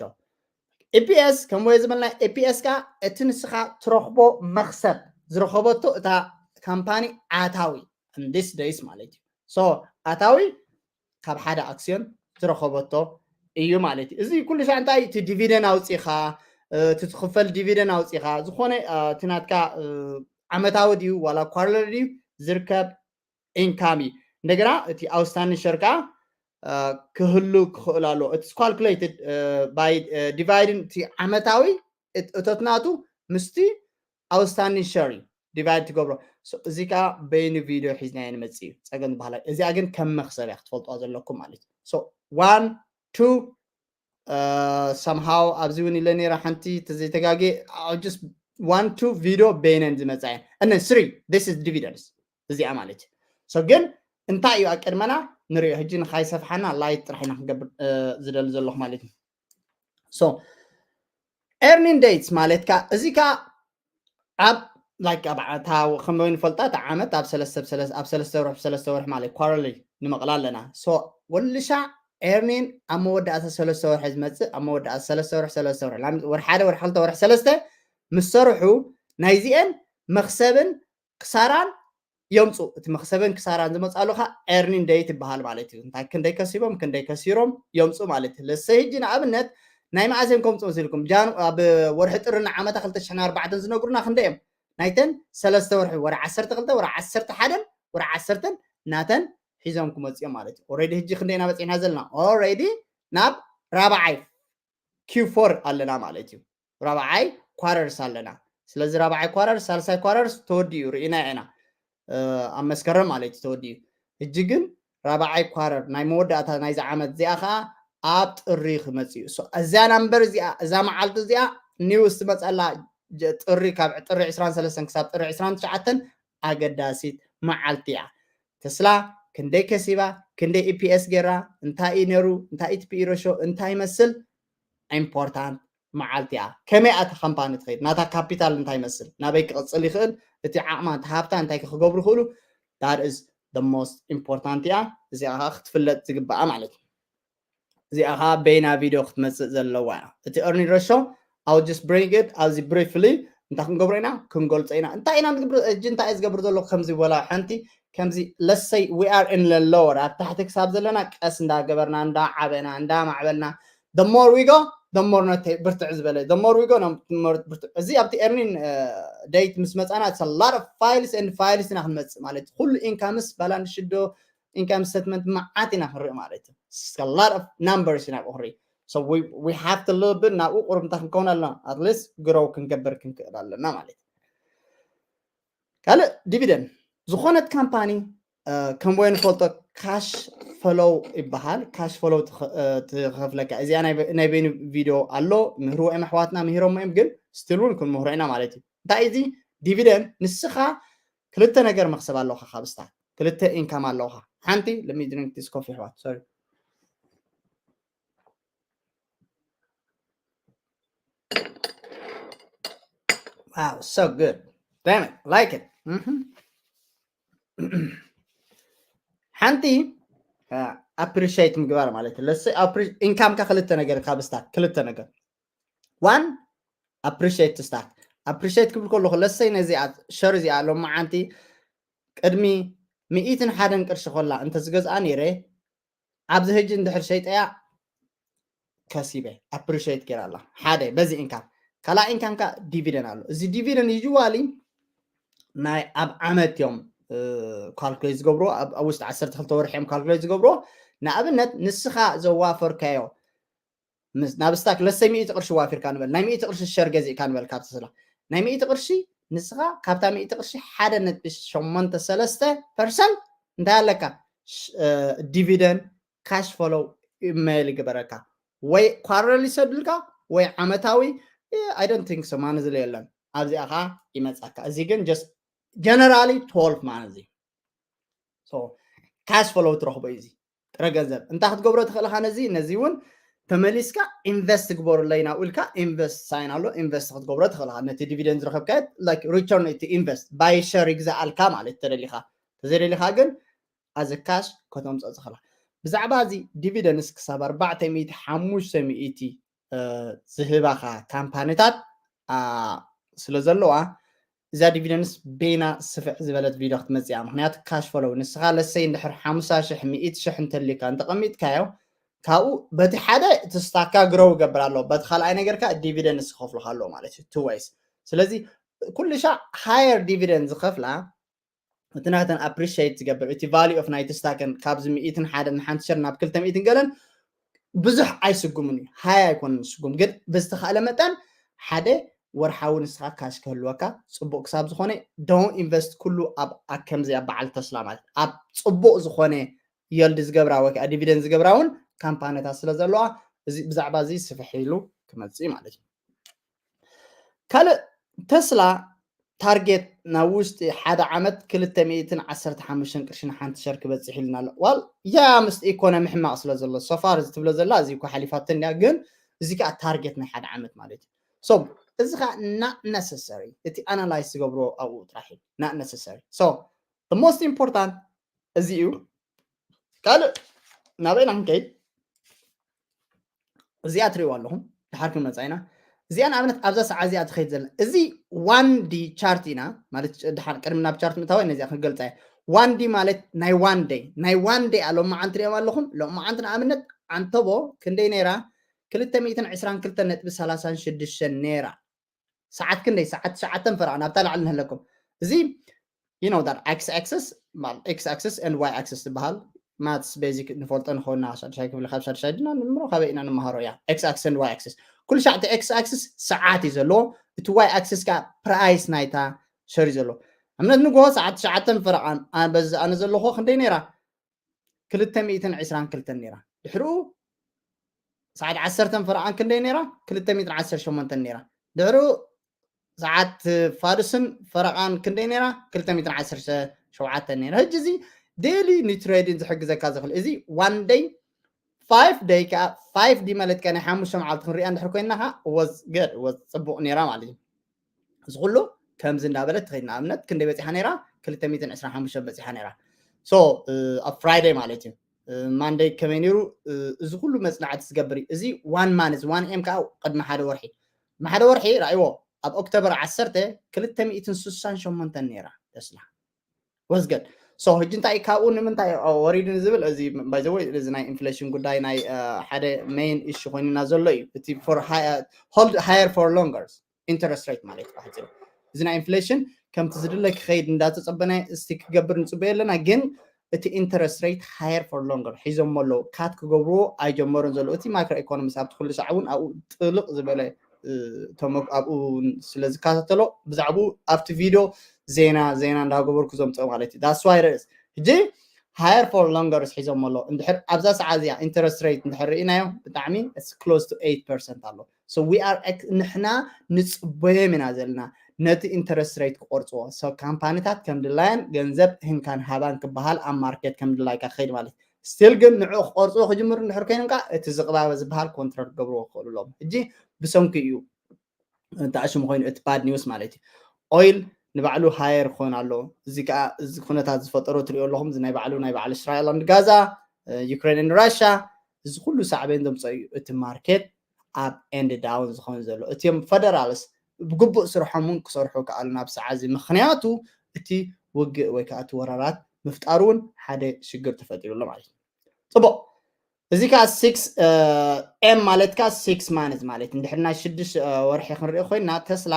ኢፒኤስ ከም ወይ ዝበልና ኢፒኤስ ከዓ እቲ ንስኻ ትረኽቦ መክሰብ ዝረኸበቶ እታ ካምፓኒ ኣታዊ in this days ማለት እዩ። So ኣታዊ ካብ ሓደ ኣክሲዮን ዝረኸበቶ እዩ ማለት እዩ። እዚ ኩሉ ሻዕ እንታይ እቲ ዲቪደን ኣውፂኻ እቲ ትኽፈል ዲቪደን ኣውፂኻ ዝኾነ እቲ ናትካ ዓመታዊ ድዩ ዋላ ኳርተር ድዩ ዝርከብ ኢንካም እዩ። እንደገና እቲ ኣውስታኒ ሸር ከዓ ክህሉ ክኽእል ኣለዎ። It's calculated by dividing እቲ ዓመታዊ እቶት ናቱ ምስቲ ኣውስታኒ ሸር እዩ ዲቫይድ ትገብሮ። እዚ ከዓ በይኑ ቪድዮ ሒዝናዮ ንመፅእ እዩ ፀገም ዝበሃል። እዚኣ ግን ከም መክሰብ እያ ክትፈልጥዋ ዘለኩም ማለት እዩ። One two somehow ኣብዚ እውን ኢለ ነይረ ሓንቲ ተዘይተጋጌ just one two ቪድዮ በይነን ዝመፃ እየን። And then three this is dividends እዚኣ ማለት እዩ። So ግን እንታይ እዩ ኣቀድመና ንሪኦ ሕጂ ንካይሰፍሓና ላይት ጥራሕ ኢና ክንገብር ዝደሊ ዘለኹ ማለት እዩ። So earning dates ማለት ካ እዚ ካ ኣብ like ኣብ ዓመት ከመይ ንፈልጣ እታ ዓመት ኣብ ሰለስተ ኣብ ሰለስተ ወርሒ ሰለስተ ወርሒ ማለት ኳርተርሊ ንመቕላ ኣለና። So ወልሻ earning ኣብ መወዳእታ ሰለስተ ወርሒ ዝመፅእ ኣብ መወዳእታ ሰለስተ ወርሒ ሰለስተ ወርሒ ወርሒ ሓደ ወርሒ ክልተ ወርሒ ሰለስተ ምስ ሰርሑ ናይዚአን መክሰብን ክሳራን የምፁ። እቲ መክሰብን ክሳራን ዝመፅኣሉ ካ earning date ይበሃል ማለት እዩ። እንታይ ክንደይ ከሲቦም ክንደይ ከሲሮም የምፁ ማለት እዩ። ለሰ ህጂ ንኣብነት ናይ መዓስ እዮም ከምፁ መሲልኩም ጃን ኣብ ወርሒ ጥሪ ንዓመታ ክልተ ሽሕን ኣርባዕተን ዝነግሩና ክንደይ እዮም? ናይተን ሰለስተ ወርሒ ወርሒ ዓሰርተ ክልተ ወርሒ ዓሰርተ ሓደን ወርሒ ዓሰርተን ናተን ሒዞም ክመፅኦም ማለት እዩ። ኦሬዲ ህጂ ክንደይ ኢና በፂሕና ዘለና? ኦሬዲ ናብ ራብዓይ ኪው ፎር ኣለና ማለት እዩ። ራብዓይ ኳረርስ ኣለና። ስለዚ ራብዓይ ኳረርስ ሳልሳይ ኳረርስ ተወዲኡ ርኢና ኢና ኣብ መስከረም ማለት እዩ ተወዲኡ። ህጂ ግን ራብዓይ ኳረር ናይ መወዳእታ ናይዚ ዓመት እዚኣ ከዓ ኣብ ጥሪ ክመፅእ እዩ። እዛ ናምበር እዚኣ እዛ መዓልቲ እዚኣ ኒውስ ትመፀላ ጥሪ ካብ ጥሪ ዕስራን ሰለስተን ክሳብ ጥሪ ዕስራን ትሽዓተን ኣገዳሲት መዓልቲ እያ። ተስላ ክንደይ ከሲባ፣ ክንደይ ኢፒኤስ ገይራ፣ እንታይ እዩ ነይሩ፣ እንታይ እዩ ፒኢ ረሾ እንታይ ይመስል ኢምፖርታንት መዓልቲ እያ። ከመይ እያ እታ ካምፓኒ ትኸይድ፣ ናታ ካፒታል እንታይ ይመስል፣ ናበይ ክቕፅል ይኽእል፣ እቲ ዓቕማ እቲ ሃብታ እንታይ ክገብሩ ይኽእሉ that is the most important እያ። እዚኣ ከዓ ክትፍለጥ ዝግባኣ ማለት እዩ። እዚኣ ከዓ በይና ቪድዮ ክትመፅእ ዘለዋ እያ። እቲ earning ratio I'll just bring it ኣብዚ briefly እንታይ ክንገብሮ ኢና ክንገልፆ ኢና። እንታይ ኢና ንግብር እጂ እንታይ እዩ ዝገብር ዘሎ ከምዚ ወላ ሓንቲ ከምዚ let's say we are in the lower ኣብ ታሕቲ ክሳብ ዘለና ቀስ እንዳገበርና እንዳዓበና እንዳማዕበልና the more we go the more ነተ ብርትዕ ዝበለ the more we go እዚ ኣብቲ earning date ምስ መፃና it's a lot of files and files ኢና ክንመፅእ ማለት ኩሉ income ስ balance sheet ዶ income statement መዓት ኢና ክንርኢ ማለት እዩ። It's a lot of numbers ኢና ክርኢ so we, we have to little bit ናብኡ ቁርብ እንታይ ክንከውን ኣለና at least grow ክንገብር ክንክእል ኣለና ማለት እዩ። ካልእ dividend ዝኾነት ካምፓኒ ከም ወይ ንፈልጦ cash flow ይበሃል። Cash flow ትኸፍለካ እዚኣ ናይ በይኑ ቪድዮ ኣሎ ምህርዎ እዮም ኣሕዋትና ምህሮሞ እዮም ግን still እውን ክንምህሮ ኢና ማለት እዩ። እንታይ እዚ dividend ንስኻ ክልተ ነገር መክሰብ ኣለኻ ካብ stock ክልተ income ኣለኻ። ሓንቲ let me drink this coffee ኣሕዋት sorry Wow, so good. Damn it, like it. ሓንቲ appreciate ምግባር ማለት ለስ income ካ ክልተ ነገር ካብ stock ክልተ ነገር one appreciate stock appreciate ክብል ከለኹ ለሰይ ነዚኣ share እዚኣ ሎማዓንቲ ቅድሚ ሚእትን ሓደን ቅርሺ ኮላ እንተዝገዝኣ ነይረ ኣብዚ ሕጂ እንድሕር ሸይጠያ ከሲበ appreciate ገይራ ኣላ ሓደ በዚ income ካልኣይ income ካ dividend ኣሎ እዚ dividend usually ናይ ኣብ ዓመት እዮም calculate ዝገብርዎ ኣብ ውሽጢ ዓሰርተ ክልተ ወርሒ እዮም calculate ዝገብርዎ ንኣብነት ንስኻ ዘዋፈርካዮ ናብ stock ለሰይ ሚእቲ ቅርሺ ዋፊርካ ንበል ናይ ሚእቲ ቅርሺ share ገዚእካ ንበል ካብ ተስላ ናይ ሚእቲ ቅርሺ ንስኻ ካብታ ሚእቲ ቅርሺ ሓደ ነጥቢ ሸሞንተ ሰለስተ percent እንታይ ኣለካ dividend cash flow email ይግበረካ ወይ quarterly ይሰድልካ ወይ ዓመታዊ I don't think so ማን ዝለ የለን ኣብዚኣ ከዓ ይመፃካ እዚ ግን just generally twelve ማለት እዚ cash flow ትረክቦ እዩ እዚ ጥረ ገንዘብ እንታይ ክትገብሮ ትኽእልካ ነዚ ነዚ እውን ተመሊስካ invest ግበሩለይ ናብኡ ኢልካ invest sign ኣሎ invest ክትገብሮ ትኽእልካ ነቲ dividend ዝረከብካ like return እቲ invest buy share ይግዛኣልካ ማለት ተደሊካ ተዘይደሊካ ግን as a cash ከተምፅኦ ትኽእላ ብዛዕባ እዚ dividends ክሳብ ኣርባዕተ ሚእቲ ሓሙሽተ ሚእቲ ዝህባኻ ካምፓኒታት ስለ ዘለዋ እዛ dividends በይና ስፍሕ ዝበለት ቪድዮ ክትመፅእ እያ ምክንያቱ cash flow ንስኻ ለሰይ እንድሕር ሓምሳ ሽሕ ሚእቲ ሽሕ እንተልካ እንተቐሚጥካዮ ካብኡ በቲ ሓደ እቲ stock ካ grow ይገብር ኣሎ በቲ ካልኣይ ነገር ከዓ dividends ክኸፍሉካ ኣለዎ ማለት እዩ two ways ስለዚ ኩሉ ሻዕ higher dividend ዝኸፍላ እቲ ናተን appreciate ዝገብር እቲ value of ናይቲ stock ን ካብዚ ሚእትን ሓደ ንሓንቲ share ናብ ክልተ ሚእትን ገለን ብዙሕ ኣይስጉምን እዩ high ኣይኮነን ዝስጉም ግን ብዝተኻእለ መጠን ሓደ ወርሓዊ ንስኻ cash ክህልወካ ፅቡቅ ክሳብ ዝኾነ don't invest ኩሉ ኣብ ከምዚ ኣብ በዓል ተስላ ማለት ኣብ ፅቡቅ ዝኾነ yield ዝገብራ ወይ ከዓ dividend ዝገብራ እውን ካምፓኒታት ስለ ዘለዋ ብዛዕባ እዚ ስፍሕ ኢሉ ክመፅእ ማለት እዩ ካልእ ተስላ target ናብ ውሽጢ ሓደ ዓመት ክልተ ሚእትን ዓሰርተ ሓሙሽተን ቅርሺ ንሓንቲ share ክበፅሕ ኢልና ኣሎ ዋል ያ ምስ economy ሕማቕ ስለ ዘሎ so far እዚ ትብሎ ዘላ እዚ እኮ ሓሊፋተን እያ ግን እዚ ከዓ target ናይ ሓደ ዓመት ማለት እዩ so እዚ ከዓ not necessary እቲ analyze ዝገብሮ ኣብኡ ጥራሕ እዩ not necessary so the most important እዚ እዩ ካልእ ናበይና ክንከይድ እዚኣ ትሪእዋ ኣለኹም ድሓር ክንመፃ ኢና እዚኣ ንኣብነት ኣብዛ ሰዓት እዚኣ ትኸይድ ዘላ እዚ one D chart ኢና ማለት ድሓር ቅድሚ ናብ chart ምእታወ ነዚኣ ክንገልፃ እያ one D ማለት ናይ one day ናይ one day ሎማዓንቲ ሪኦም ኣለኹም ሎማዓንቲ ንኣብነት ዓንተቦ ክንደይ ነይራ ክልተ ሚእትን ዕስራን ክልተ ነጥቢ ሰላሳን ሽዱሽተን ነይራ ሰዓት ክንደይ ሰዓት ትሽዓተን ፈረቓ ናብታ ላዕሊ ንህለኩም እዚ you know that x axis x axis and y axis ዝበሃል maths basic ንፈልጦ ንኸውና ሳድሻይ ክፍሊ ካብ ሳድሻይ ድና ንምሮ ካበይ ኢና ንምሃሮ እያ x axis and y axis ኩሉ ሻዕ እቲ x axis ሰዓት እዩ ዘለዎ እቲ y axis ከዓ price ናይታ share እዩ ዘለዎ እምነት ንግሆ ሰዓት ትሽዓተን ፈረቓን በዚ ኣነ ዘለኹ ክንደይ ነይራ ክልተ ሚእትን ዕስራን ክልተን ነይራ ድሕሪኡ ሰዓት ዓሰርተን ፈረቓን ክንደይ ነይራ ክልተ ሚእትን ዓሰርተ ሸሞንተን ነይራ ድሕሪኡ ሰዓት ፋዱስን ፈረቓን ክንደይ ነይራ ክልተ ሚእትን ዓሰርተ ሸውዓተን ነይራ ህጂ እዚ daily ንትሬዲን ዝሕግዘካ ዝኽእል እዚ one day five day ከዓ five D ማለት ከ ናይ ሓሙሽተ መዓልቲ ክንሪኣ እንድሕር ኮይና ከዓ was good was ፅቡቕ ነይራ ማለት እዩ እዚ ኩሉ ከምዚ እንዳበለት ትኸይድ ንኣብነት ክንደይ በፂሓ ነይራ ክልተ ሚእትን ዕስራን ሓሙሽተን በፂሓ ነይራ So ኣብ Friday ማለት እዩ። Monday ከመይ ነይሩ? እዚ ኩሉ መፅናዕቲ ዝገብር እዩ። እዚ one month one M ከዓ ቅድሚ ሓደ ወርሒ፣ ቅድሚ ሓደ ወርሒ ራእይዎ፣ ኣብ ኦክቶበር ዓሰርተ ክልተ ሚእትን ስሳን ሸሞንተን ነይራ ተስላ። Was good። So ሕጂ እንታይ ካብኡ ንምንታይ ወሪዱ ዝብል እዚ by the way እዚ ናይ ኢንፍሌሽን ጉዳይ ናይ ሓደ main issue ኮይኑና ዘሎ እዩ። እቲ for higher for longer interest rate ማለት እዩ። እዚ ናይ ኢንፍሌሽን ከምቲ ዝድለ ክኸይድ እንዳተፀበና እስቲ ክገብር ንፅበዮ ኣለና፣ ግን እቲ interest rate higher for longer ሒዞሞ ኣለዉ። ካት ክገብርዎ ኣይጀመሩን ዘለዉ። እቲ ማይክሮ ኢኮኖሚስት ኣብቲ ኩሉ ሳዕ እውን ኣብኡ ጥልቕ ዝበለ ኣብኡ ስለ ዝከታተሎ ብዛዕባኡ ኣብቲ ቪድዮ ዜና ዜና እንዳገበርኩ ዘምፅኦ ማለት እዩ። That's why ርእስ ሕጂ higher for longer ሒዞሞ ኣለዉ። እንድሕር ኣብዛ ሰዓት እዚኣ interest rate እንድሕር ርኢናዮ ብጣዕሚ close to eight percent ኣሎ። So we are ንሕና ንፅበዮም ኢና ዘለና ነቲ interest rate ክቆርፅዎ። So ካምፓኒታት ከም ድላየን ገንዘብ ህንካን ሃባን ክበሃል ኣብ ማርኬት ከም ድላይካ ክኸይድ ማለት እዩ። Still ግን ንዕኡ ክቆርፅዎ ክጅምሩ እንድሕር ኮይኖም ከዓ እቲ ዝቕባበ ዝበሃል ኮንትሮል ክገብርዎ ክኽእሉ ኣለዎም። ሕጂ ብሰንኩ እዩ ተኣሽሙ ኮይኑ እቲ bad news ማለት እዩ። Oil ንባዕሉ higher ክኾን ኣሎ። እዚ ከዓ እዚ ኩነታት ዝፈጠሮ ትሪኦ ኣለኹም። እዚ ናይ ባዕሉ ናይ ባዕሉ እስራኤል and ጋዛ፣ ዩክሬን and ራሻ፣ እዚ ኩሉ ሳዕቤን ዘምፀኦ እዩ እቲ ማርኬት up and down ዝኸውን ዘሎ። እቲም ፌደራልስ ብግቡእ ስርሖም እውን ክሰርሑ ከኣሉ ናብ ሰዓት እዚ። ምኽንያቱ እቲ ውግእ ወይ ከዓ እቲ ወራራት ምፍጣሩ እውን ሓደ ሽግር ተፈጢሩ ኣሎ ማለት እዩ። ፅቡቕ። እዚ ከዓ six M ማለት ከዓ six months ማለት እንድሕር ናይ ሽዱሽተ ወርሒ ክንርኢ ኮይና ተስላ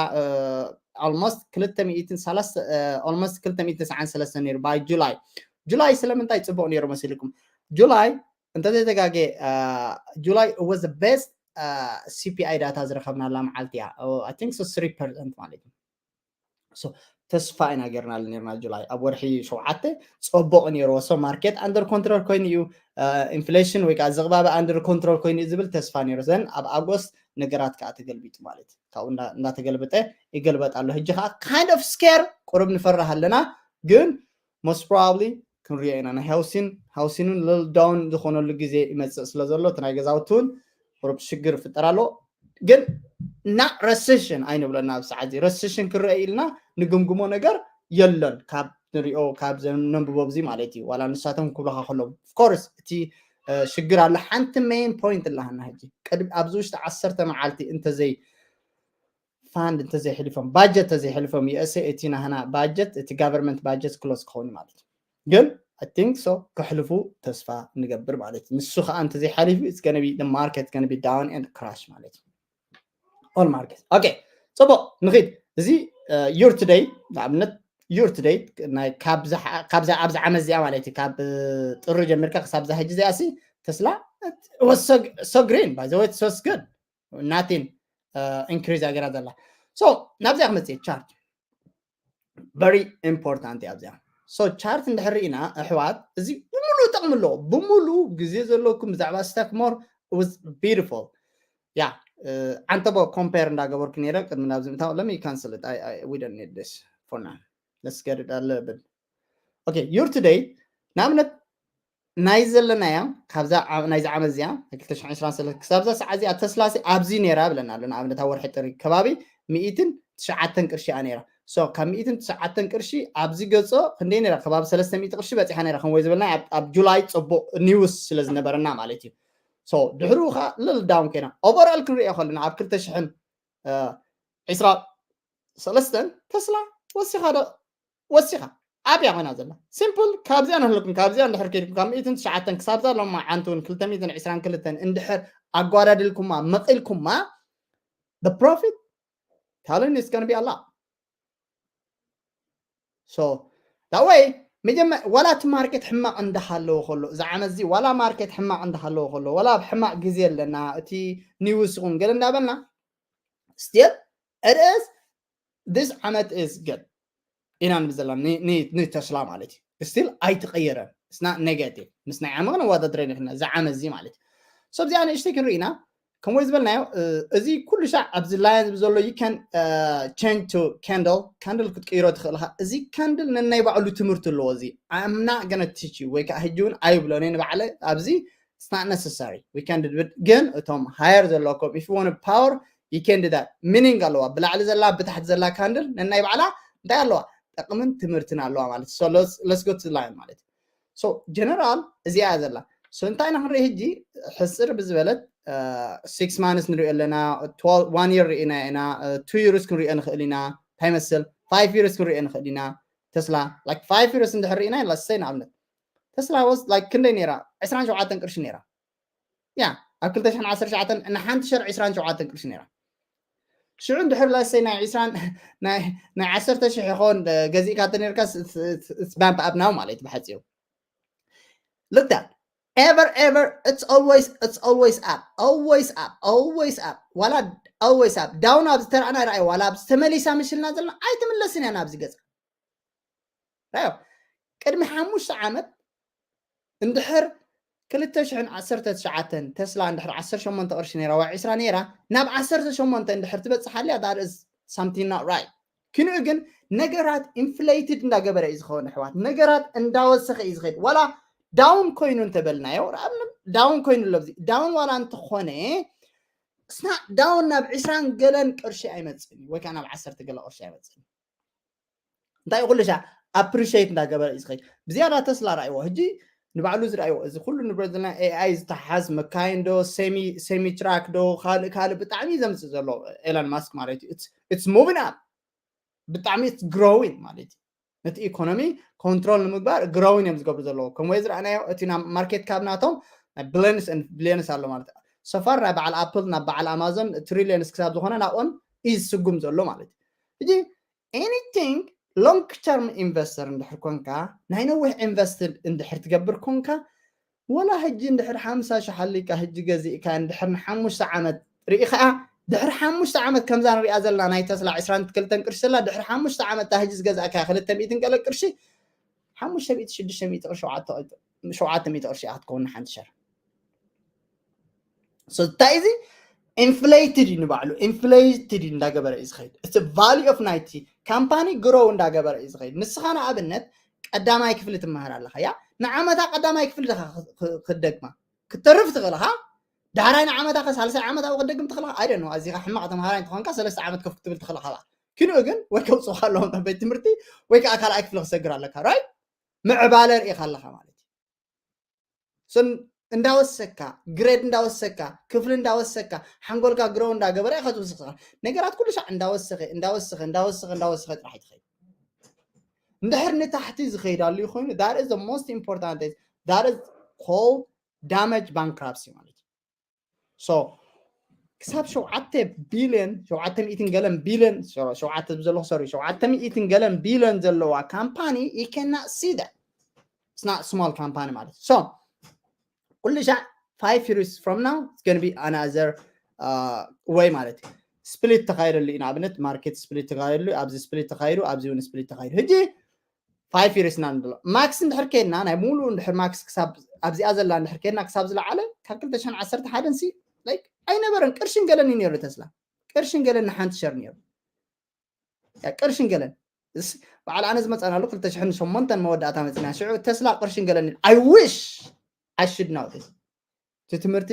almost ክልተ ሚእትን ሰላሳ almost ክልተ ሚእትን ተስዓን ሰለስተን ነይሩ by July። July ስለምንታይ ፅቡቕ ነይሩ መሲልኩም? July እንተዘይተጋጌ July was the best C P I data ዝረኸብናላ መዓልቲ እያ። I think so three percent ማለት እዩ። So ተስፋ ኢና ጌርናሉ ኔርና July ኣብ ወርሒ ሸውዓተ ፅቡቕ ነይርዎ። So ማርኬት under control ኮይኑ እዩ፣ ኢንፍሌሽን ወይ ከዓ ዝቕባበ under control ኮይኑ እዩ ዝብል ተስፋ ነይሩ። ዘን ኣብ ኣጎስት ነገራት ከዓ ተገልቢጡ ማለት እዩ። ካብኡ እንዳተገልበጠ ይገልበጥ ኣሎ። ሕጂ ከዓ kind of scare ቁሩብ ንፈርህ ኣለና፣ ግን most probably ክንሪኦ ኢና። ናይ ሃውሲን ሃውሲንን little down ዝኾነሉ ግዜ ይመፅእ ስለ ዘሎ እቲ ናይ ገዛውቲ እውን ቁሩብ ሽግር ይፍጠር ኣሎ። ግን not recession ኣይንብሎና ኣብ ሰዓት እዚ። Recession ክረአ ኢልና ንግምግሞ ነገር የለን። ካብ ንሪኦ ካብ ነንብቦ እዚ ማለት እዩ። ዋላ ንሳቶም ክብሉካ ከለዉ of course እቲ ሽግር ኣሎ። ሓንቲ main point ኣለሃና ሕጂ ኣብዚ ውሽጢ ዓሰርተ መዓልቲ እንተዘይ ፋንድ እንተዘይሕሊፎም ባጀት እንተዘይሕሊፎም USA እቲ ናህና ባጀት እቲ government budget close ክኸውን ማለት እዩ። ግን I think so ከሕልፉ ተስፋ ንገብር ማለት እዩ። ንሱ ከዓ እንተዘይሓሊፉ it's gonna be the market gonna be down and crash ማለት እዩ። All market okay። ፅቡቕ ንኺድ። እዚ year to date ንኣብነት year to date ካብዛ ኣብዚ ዓመት እዚኣ ማለት እዩ ካብ ጥሪ ጀሚርካ ክሳብ ዛ ሕጂ እዚኣ ሲ ተስላ so green by the way so good nothing increase ኣገራ ዘላ። So ናብዚኣ ክመፅእ chart very important እያ ኣብዚኣ። So chart እንድሕር ርኢና ኣሕዋት እዚ ብምሉ ጥቕሚ ኣለዎ። ብምሉ ግዜ ዘለኩም ብዛዕባ stock more was beautiful። ያ ዓንተቦ compare እንዳገበርኩ ነይረ ቅድሚ ናብዚ ምእታው let me cancel it. We don't need this for now. Let's get it a little bit. Okay, year to date ንኣብነት ናይ ዘለናያ ካብዛ ናይዚ ዓመት እዚኣ ክልተ ሽሕን ዕስራን ሰለስተ ክሳብዛ ሰዓት እዚኣ ተስላሲ ኣብዚ ነይራ ብለና ኣሎ። ንኣብነት ኣብ ወርሒ ጥሪ ከባቢ ሚእትን ትሽዓተን ቅርሺ እያ ነይራ። So ካብ ሚእትን ትሽዓተን ቅርሺ ኣብዚ ገጾ ክንደይ ነይራ? ከባቢ ሰለስተ ሚእቲ ቅርሺ በፂሓ ነይራ። ከምወይ ዝበልና ኣብ ጁላይ ፅቡቕ ኒውስ ስለ ዝነበረና ማለት እዩ። So ድሕሩ ከዓ little down ኮይና overall ክንሪኦ ከለና ኣብ ክልተ ሽሕን ዕስራ ሰለስተን ተስላ ወሲኻ ዶ ወሲኻ ኣብያ ኮይና ዘላ። Simple ካብዚኣ ንህልኩም ካብዚኣ እንድሕር ከይድኩም ካብ ሚእትን ትሽዓተን ክሳብ ዛ ሎማ ዓንቲ እውን ክልተ ሚእትን ዕስራን ክልተን እንድሕር ኣጓዳድልኩማ መቒልኩማ the profit telling is gonna be a lot. So that way መጀመ ዋላ እቲ ማርኬት ሕማቕ እንዳሃለዎ ከሎ እዚ ዓመት እዚ ዋላ ማርኬት ሕማቕ እንዳሃለዎ ከሎ ዋላ ኣብ ሕማቕ ግዜ ኣለና እቲ ኒውስ ይኹን ገለ እንዳበልና still it is this ዓመት is good ኢና ንብል ዘለና ንተስላ ማለት እዩ። Still ኣይተቐየረን። It's not negative ምስ ናይ ዓመት ክንወዳደር ንሕና እዚ ዓመት እዚ ማለት እዩ። So ኣብዚኣ ንእሽተይ ክንርኢ ኢና። ከምኡ ዝበልናዮ እዚ ኩሉ ሻዕ ኣብዚ ላይን ዘሎ you can change to candle candle ክትቅይሮ ትኽእል ኢኻ። እዚ candle ነናይ ባዕሉ ትምህርቲ ኣለዎ። እዚ I'm not gonna teach you ወይ ከዓ ሕጂ እውን ኣይብሎን እየ ንባዕለ ኣብዚ it's not necessary we can do it። ግን እቶም higher ዘለኩም if you want power you can do that meaning ኣለዋ። ብላዕሊ ዘላ ብታሕቲ ዘላ candle ነናይ ባዕላ እንታይ ኣለዋ? ጠቕምን ትምህርትን ኣለዋ ማለት so let's go to line ማለት So general እዚኣ እያ ዘላ። So እንታይ ኢና ክንርኢ ሕጂ? ሕፅር ብዝበለት six months ንሪኦ ኣለና፣ one year ርኢና ኢና፣ two years ክንሪኦ ንኽእል ኢና። እንታይ መስል? Five years ክንሪኦ ንኽእል ኢና። ተስላ like five years እንድሕር ርኢና፣ let's say ንኣብነት ተስላ was like ክንደይ ነይራ? ዕስራን ሸውዓተን ቅርሺ ነይራ። ያ ኣብ ክልተ ሽሕን ዓሰርተ ትሽዓተን ንሓንቲ ሸር ዕስራን ሸውዓተን ቅርሺ ነይራ። ሽዑ እንድሕር let's say ናይ ዕስራን ናይ ዓሰርተ ሽሕ ይኸውን ገዚእካ ተነርካ፣ it's bump up now ማለት እዩ ብሓፂሩ። Look that ever ever it's always it's always up, always up, always up. ዋላ always up down ኣብ ዝተረኣና ርኣይ፣ ዋላ ኣብ ዝተመሊሳ ምሽልና ዘለና ኣይትምለስን እያ ናብዚ ገፃ። ራዮ ቅድሚ ሓሙሽተ ዓመት እንድሕር ክልተ ሽሕን ዓሰርተ ትሽዓተን ተስላ እንድሕር ዓሰርተ ሸሞንተ ቅርሺ ነይራ ወይ ዕስራ ነይራ፣ ናብ ዓሰርተ ሸሞንተ እንድሕር ትበፅሓልያ፣ that is something not right። ክንኡ ግን ነገራት inflated እንዳገበረ እዩ ዝኸውን ኣሕዋት። ነገራት እንዳወሰኸ እዩ ዝኸይድ። ዋላ down ኮይኑ እንተበልናዮ፣ ዳውን ኮይኑ ኣሎ። እዚ down ዋላ እንተኾነ ስና down ናብ ዕስራን ገለን ቅርሺ ኣይመፅእን እዩ፣ ወይ ከዓ ናብ ዓሰርተ ገለ ቅርሺ ኣይመፅእን። እንታይ ኩሉ ሻ appreciate እንዳገበረ እዩ ዝኸይድ። ብዝያዳ ተስላ ራእይዎ፣ ሕጂ ንባዕሉ ዝራእይዎ፣ እዚ ኩሉ ንብረት ዘለና ኤኣይ ዝተሓዝ መካይን ዶ፣ ሴሚ ትራክ ዶ፣ ካልእ ካልእ ብጣዕሚ ዘምፅእ ዘሎ ኤለን ማስክ ማለት እዩ። It's moving up፣ ብጣዕሚ it's growing ማለት እዩ። ነቲ ኢኮኖሚ ኮንትሮል ንምግባር growing እዮም ዝገብሩ ዘለዉ። ከም ወይ ዝረኣናዮ እቲ ናብ ማርኬት ካብ ናቶም ናይ ብሊየንስ ብሊየንስ ኣሎ ማለት እዩ። So far ናይ በዓል ኣፕል ናብ በዓል ኣማዞን ትሪሊየንስ ክሳብ ዝኾነ ናብኦም እዩ ዝስጉም ዘሎ ማለት እዩ። ሕጂ anything long term investor እንድሕር ኮንካ፣ ናይ ነዊሕ ኢንቨስት እንድሕር ትገብር ኮንካ፣ ወላ ሕጂ እንድሕር ሓምሳ ሽሕ ሓሊካ ሕጂ ገዚእካ እንድሕር ንሓሙሽተ ዓመት ርኢኻ፣ ድሕሪ ሓሙሽተ ዓመት ከምዛ ንሪኣ ዘለና ናይ ተስላ ዕስራን ክልተን ቅርሺ ዘላ፣ ድሕሪ ሓሙሽተ ዓመት እታ ሕጂ ዝገዛእካ ክልተ ሚእትን ገለ ቅርሺ፣ ሓሙሽተ ሚእቲ ሽዱሽተ ሚእቲ ቅርሺ ሸውዓተ ሚእቲ ቅርሺ እያ ክትከውን ንሓንቲ ሸር። So እንታይ እዚ ኢንፍሌትድ እዩ ንባዕሉ፣ ኢንፍሌትድ እዩ እንዳገበረ እዩ ዝኸይድ። እቲ ቫልዩ ኦፍ ናይቲ ካምፓኒ ግሮው እንዳገበረ እዩ ዝኸይድ። ንስኻ ንኣብነት ቀዳማይ ክፍሊ ትመሃር ኣለኻ፣ ያ ንዓመታ ቀዳማይ ክፍሊ ዲኻ ክደግማ ክትተርፍ ትኽእል ኢኻ። ዳሕራይ ንዓመታ ከ ሳልሳይ ዓመት ኣብኡ ክትደግም ትኽእል ኢኻ። ኣይ ዶንት ኖ፣ ኣዚኻ ሕማቕ ተምሃራይ እንተኾንካ ሰለስተ ዓመት ከፍ ክትብል ትኽእል ኢኻ። ክንኡ ግን ወይ ከውፅኡኻ ኣለዎም ቤት ትምህርቲ ወይ ከዓ ካልኣይ ክፍሊ ክሰግር ኣለካ። ራይት፣ ምዕባለ ርኢኻ ኣለኻ ማለት እዩ። እንዳወሰካ፣ ግሬድ እንዳወሰካ፣ ክፍሊ እንዳወሰካ፣ ሓንጎልካ ግሮው እንዳገበረ ኢኻ ትውስኽ። ነገራት ኩሉ ሻዕ እንዳወሰኸ እንዳወሰኸ እንዳወሰኸ እንዳወሰኸ ጥራሕ ይትኸይድ። እንድሕር ንታሕቲ ዝኸይዳሉ ኮይኑ that is the most important, that is called damage bankruptcy ማለት እዩ። So ክሳብ ሸውዓተ ቢልዮን፣ ሸውዓተ ሚእትን ገለን ቢልዮን፣ ሸውዓተ ዘለኹ ሶሪ፣ ሸውዓተ ሚእትን ገለን ቢልዮን ዘለዋ ካምፓኒ you cannot see that. It's not small company ማለት እዩ። So ኩሉ ሻዕ five years from now it's gonna be another way ማለት እዩ። ስፕሊት ተኻይደሉ እዩ፣ ንኣብነት ማርኬት ስፕሊት ተኻይደሉ፣ ኣብዚ ስፕሊት ተኻይዱ፣ ኣብዚ እውን ስፕሊት ተኻይዱ። ሕጂ five years ኢና ንብሎ። ማክስ እንድሕር ከድና ናይ ሙሉ እንድሕር ማክስ ክሳብ ኣብዚኣ ዘላ እንድሕር ከድና ክሳብ ዝለዓለ ካብ ክልተ ሽሕን ዓሰርተ ሓደን ሲ like ኣይነበረን። ቅርሽን ገለን እዩ ነይሩ ተስላ፣ ቅርሽን ገለን ንሓንቲ ሸር ነይሩ። ቅርሽን ገለን በዓል ኣነ ዝመፃናሉ ክልተ ሽሕን ሸሞንተን መወዳእታ መፅና። ሽዑ ተስላ ቅርሽን ገለን I wish I should know this። እቲ ትምህርቲ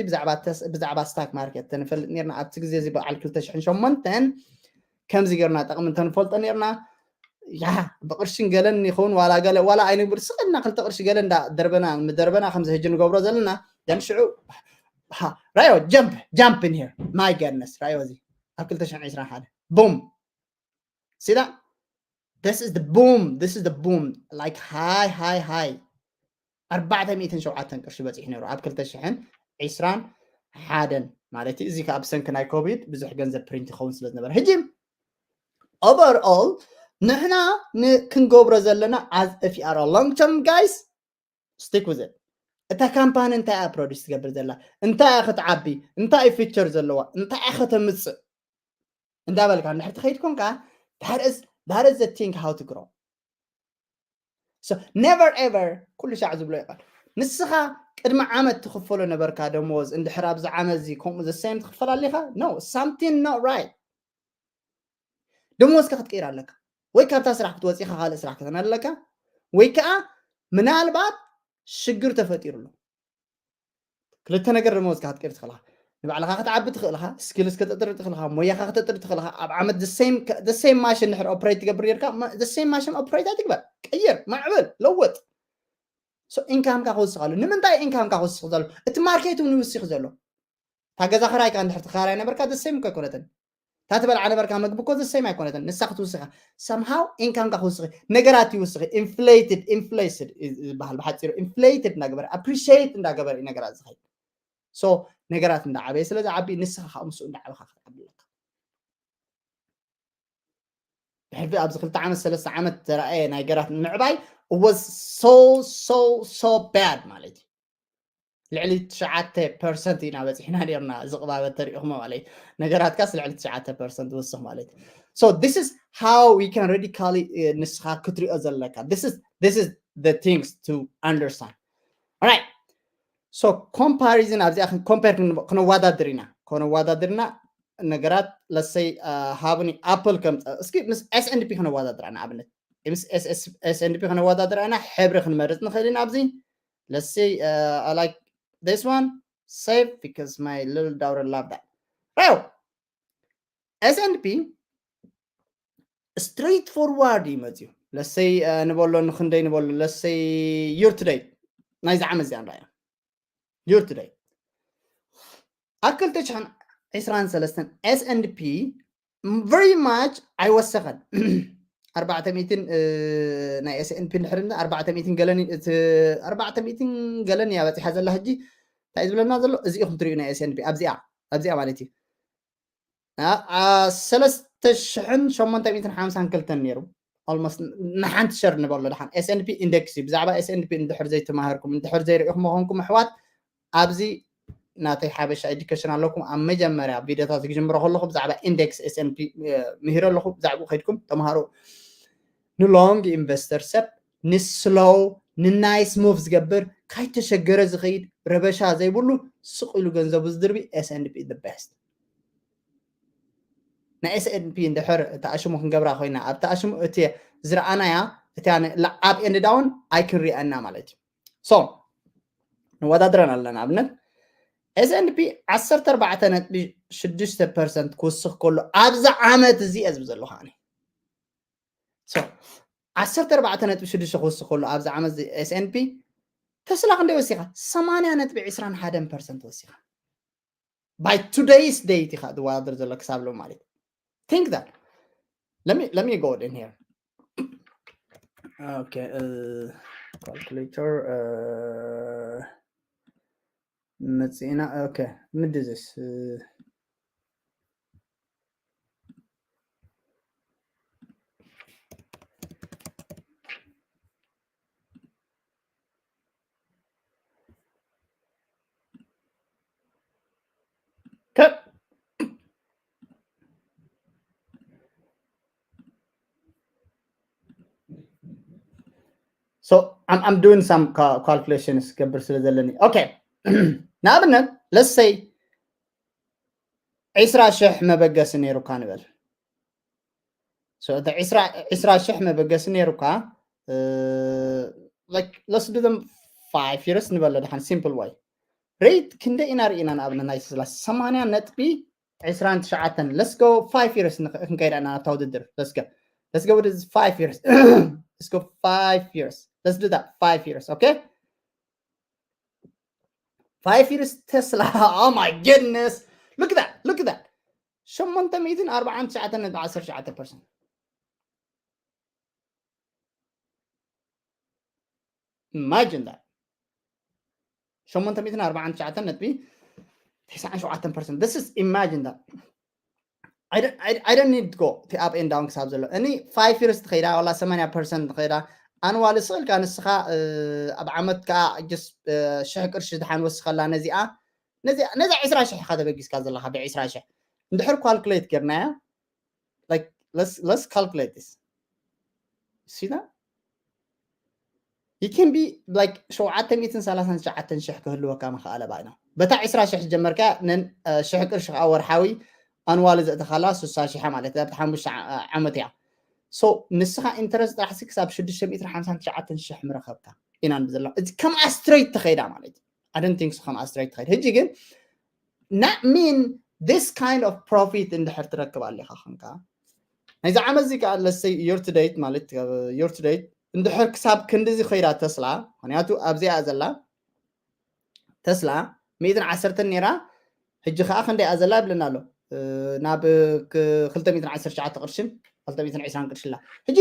ብዛዕባ ስታክ ማርኬት ተንፈልጥ ነርና ኣብቲ ግዜ እዚ በዓል ክልተ ሽሕን ሸሞንተን ከምዚ ገርና ጠቕሚ እንተንፈልጦ ነርና ያ ብቅርሽን ገለን ይኸውን ዋላ ገለ ዋላ ኣይንግብር ስቕልና ክልተ ቅርሺ ገለ እንዳ ደርበና ምደርበና ከምዚ ሕጂ ንገብሮ ዘለና ደን ሽዑ ራዮ ጀምፕ ጃምፕ in here my goodness ራዮ እዚ ኣብ ክልተ ሽሕን ዕስራን ሓደ ቡም ሲዳ this is the boom, this is the boom, like high high high ኣርባዕተ ሚእትን ሸውዓተን ቅርሺ በፂሑ ነይሩ ኣብ ክልተ ሽሕን ዕስራን ሓደን ማለት እዩ። እዚ ከዓ ብሰንኪ ናይ ኮቪድ ብዙሕ ገንዘብ ፕሪንት ይኸውን ስለ ዝነበረ ሕጂ overall ንሕና ክንገብሮ ዘለና as if you are a long term guys stick with it። እታ ካምፓኒ እንታይ እያ ፕሮዲስ ትገብር ዘላ፣ እንታይ እያ ክትዓቢ፣ እንታይ እዩ ፊቸር ዘለዋ፣ እንታይ እያ ከተምፅእ እንዳበልካ እንድሕር ትኸይድ ኮንካ that is the thing how to grow። So never ever ኩሉ ሻዕ ዝብሎ ይቐር ንስኻ ቅድሚ ዓመት ትኽፈሎ ነበርካ ደሞዝ እንድሕር ኣብዚ ዓመት እዚ ከምኡ the same ትኽፈል ኣሊኻ no something not right። ደሞዝካ ክትቀይር ኣለካ ወይ ካብታ ስራሕ ክትወፂኻ ካልእ ስራሕ ክትህን ኣለካ ወይ ከዓ ምናልባት ሽግር ተፈጢሩ ኣሎ። ክልተ ነገር ደሞዝካ ክትቀይር ትኽእልኻ። ንባዕልኻ ክትዓቢ ትኽእልኻ፣ ስኪልስ ከተጥሪ ትኽእልኻ፣ ሞያኻ ከተጥሪ ትኽእልኻ። ኣብ ዓመት the same ማሽን ድሕር ኦፕሬት ትገብር ጌርካ the same ማሽን ኦፕሬት ኣይትግበር። ቀይር፣ ማዕብል፣ ለወጥ። So income ካ ክውስኽ ኣሎ። ንምንታይ income ካ ክውስኽ ዘሎ? እቲ market እውን ይውስኽ ዘሎ። እታ ገዛ ክራይ ካ እንድሕር ትኸራይ ነበርካ፣ the same እኮ ኣይኮነትን። እታ ትበልዓ ነበርካ መግቢ እኮ the same ኣይኮነትን። ንሳ ክትውስኻ፣ somehow income ካ ክውስኽ፣ ነገራት ይውስኽ። Inflated፣ inflated ዝበሃል ብሓፂሩ፣ inflated እንዳገበረ፣ appreciate እንዳገበረ እዩ ነገራት ዝኸይድ። So ነገራት እንዳዓበየ ስለ ዝዓቢ፣ ንስኻ ከዓ ምስኡ እንዳዓበኻ ክትዓቢ ኣለካ። ብሕልፊ ኣብዚ ክልተ ዓመት ሰለስተ ዓመት ተረኣየ ናይ ገራት ምዕባይ፣ was so so so bad ማለት እዩ። ልዕሊ ትሽዓተ ፐርሰንት ኢና በፂሕና ነርና። እዚ ቅባበት ተሪእኹሞ ማለት እዩ። ነገራትካስ ልዕሊ ትሽዓተ ፐርሰንት ወስኽ ማለት እዩ። So this is how we can radically ንስኻ ክትሪኦ ዘለካ። This is this is the things to understand. Alright. So comparison ኣብዚኣ ኮምፔር ክነዋዳድር ኢና። ከነዋዳድር ኢና። ነገራት ለሰይ ሃብኒ ኣፕል ከምፀ እስኪ ምስ S&P ክነዋዳድር ኢና። ንኣብነት ምስ S&P ክነዋዳድር ኢና። ሕብሪ ክንመርፅ ንኽእል ኢና። ኣብዚ let's say uh, I like this one, save, because my little daughter love that. Now S&P straight forward እዩ መፅዩ። ለሰይ ንበሎ ንክንደይ ንበሎ፣ ለሰይ year to date ናይዚ ዓመት እዚኣ ንረኣያ። Year to date ኣብ ክልተ ሽሕን ዕስራን ሰለስተን S&P very much ኣይወሰኸን። ኣርባዕተ ሚእትን ናይ S&P እንድሕር ኣርባዕተ ሚእትን ገለን ኣርባዕተ ሚእትን ገለን እያ በፂሓ ዘላ። ሕጂ እንታይ ዝብለና ዘሎ? እዚ ኢኹም ትሪኡ ናይ S&P ኣብዚኣ ኣብዚኣ ማለት እዩ። ሰለስተ ሽሕን ሸሞንተ ሚእትን ሓምሳን ክልተን ነይሩ። Almost ንሓንቲ ሸር ንበሎ ደሓን S&P index እዩ። ብዛዕባ S&P እንድሕር ዘይተማሃርኩም እንድሕር ዘይርኢኹም መኾንኩም ኣሕዋት ኣብዚ ናተይ ሓበሻ education ኣለኩም። ኣብ መጀመርያ ቪዲዮታት ክጅምሮ ከለኹ ብዛዕባ index S&P ምሂረ ኣለኹ። ብዛዕባኡ ከይድኩም ተምሃሩ። ንሎንግ ኢንቨስተር ሰብ ንስሎው ንናይስ ሙቭ ዝገብር ካይተሸገረ ዝኸይድ ረበሻ ዘይብሉ ስቕ ኢሉ ገንዘቡ ዝድርቢ S&P the best። ናይ S&P እንድሕር ተኣሽሙ ክንገብራ ኮይና ኣብ ተኣሽሙ እቲ ዝረኣናያ እቲ up and down ኣይክንሪኣና ማለት እዩ። So ንወዳድረን ኣለና። ኣብነት S&P ዓሰርተ ኣርባዕተ ነጥቢ ሽዱሽተ ፐርሰንት ክውስኽ ከሎ ኣብዚ ዓመት እዚ እየ ዝብል ዘለኹ ኣነ። ዓሰርተ ኣርባዕተ ነጥቢ ሽዱሽተ ክውስኽ ከሎ ኣብዚ ዓመት እዚ S&P ተስላ ክንደይ ወሲኻ? ሰማንያ ነጥቢ ዕስራን ሓደን ፐርሰንት ወሲኻ። By today's date ኢኻ ዝወዳደር ዘሎ ክሳብ ሎም ማለት think that let me let me go in here. Okay, uh, calculator uh, መፅእና okay ምድዝስ uh, So I'm, I'm doing some calculations ገብር ስለ ዘለኒ okay ንኣብነት let's say ዕስራ ሽሕ መበገሲ ነይሩካ ንበል። So ዕስራ ሽሕ መበገሲ ነይሩካ like let's do them five years ንበሎ ደሓን simple way rate ክንደይ ኢና ርኢና ንኣብነት ናይ ተስላ ሰማንያ ነጥቢ ዕስራን ትሽዓተን let's go five years ክንከይዳ ኢና ኣብታ ውድድር let's go let's go with five years let's go five years let's do that five years okay five years Tesla oh my goodness look at that look at that ሸሞንተ ሚእትን ኣርባዓን ትሽዓተን ነጥቢ ዓሰርተ ትሽዓተ ፐርሰንት imagine that ሸሞንተ ሚእትን ኣርባዓን ትሽዓተን ነጥቢ ተስዓን ሸውዓተን ፐርሰንት this is imagine that I don't, I, I don't need to go እቲ up and down ክሳብ ዘሎ እኒ five years ትኸይዳ ዋላ ሰማንያ ፐርሰንት ትኸይዳ ኣንዋል ስቕ ኢልካ ንስኻ ኣብ ዓመት ከዓ just ሽሕ ቅርሺ ድሓን ወስኸላ ነዚኣ ነዚኣ ነዛ ዕስራ ሽሕ ኢኻ ተበጊስካ ዘለኻ ብዕስራ ሽሕ እንድሕር calculate ጌርናያ like let's let's calculate this see that you can be like ሸውዓተ ሚእትን ሰላሳን ትሽዓተን ሽሕ ክህልወካ ምኽኣለ ባይ ነው በታ ዕስራ ሽሕ ዝጀመርካ ንን ሽሕ ቅርሺ ከዓ ወርሓዊ ኣንዋል ዘእተኻላ ስሳ ሽሕ ማለት ኣብቲ ሓሙሽተ ዓመት እያ so ንስኻ interest ጥራሕ ሲ ክሳብ ሽዱሽተ ሚእትን ሓምሳን ትሽዓተን ሽሕ ምረኸብካ ኢና ንብል ዘለና እዚ ከምኣ straight ተኸይዳ ማለት እዩ I don't think so ከምኣ straight ተኸይድ ሕጂ ግን not mean this kind of profit እንድሕር ትረክብ ኣለኻ ክንካ ናይዚ ዓመት እዚ ከዓ let's say year to date ማለት year to date እንድሕር ክሳብ ክንድዚ ኸይዳ ተስላ፣ ምክንያቱ ኣብዚኣ ዘላ ተስላ ሚእትን ዓሰርተን ነይራ፣ ሕጂ ከዓ ክንደይ እያ ዘላ ይብለና ኣሎ። ናብ ክልተ ሚእትን ዓሰርተ ትሽዓተ ቅርሽን ክልተ ሚእትን ዕስራን ቅርሽላ። ሕጂ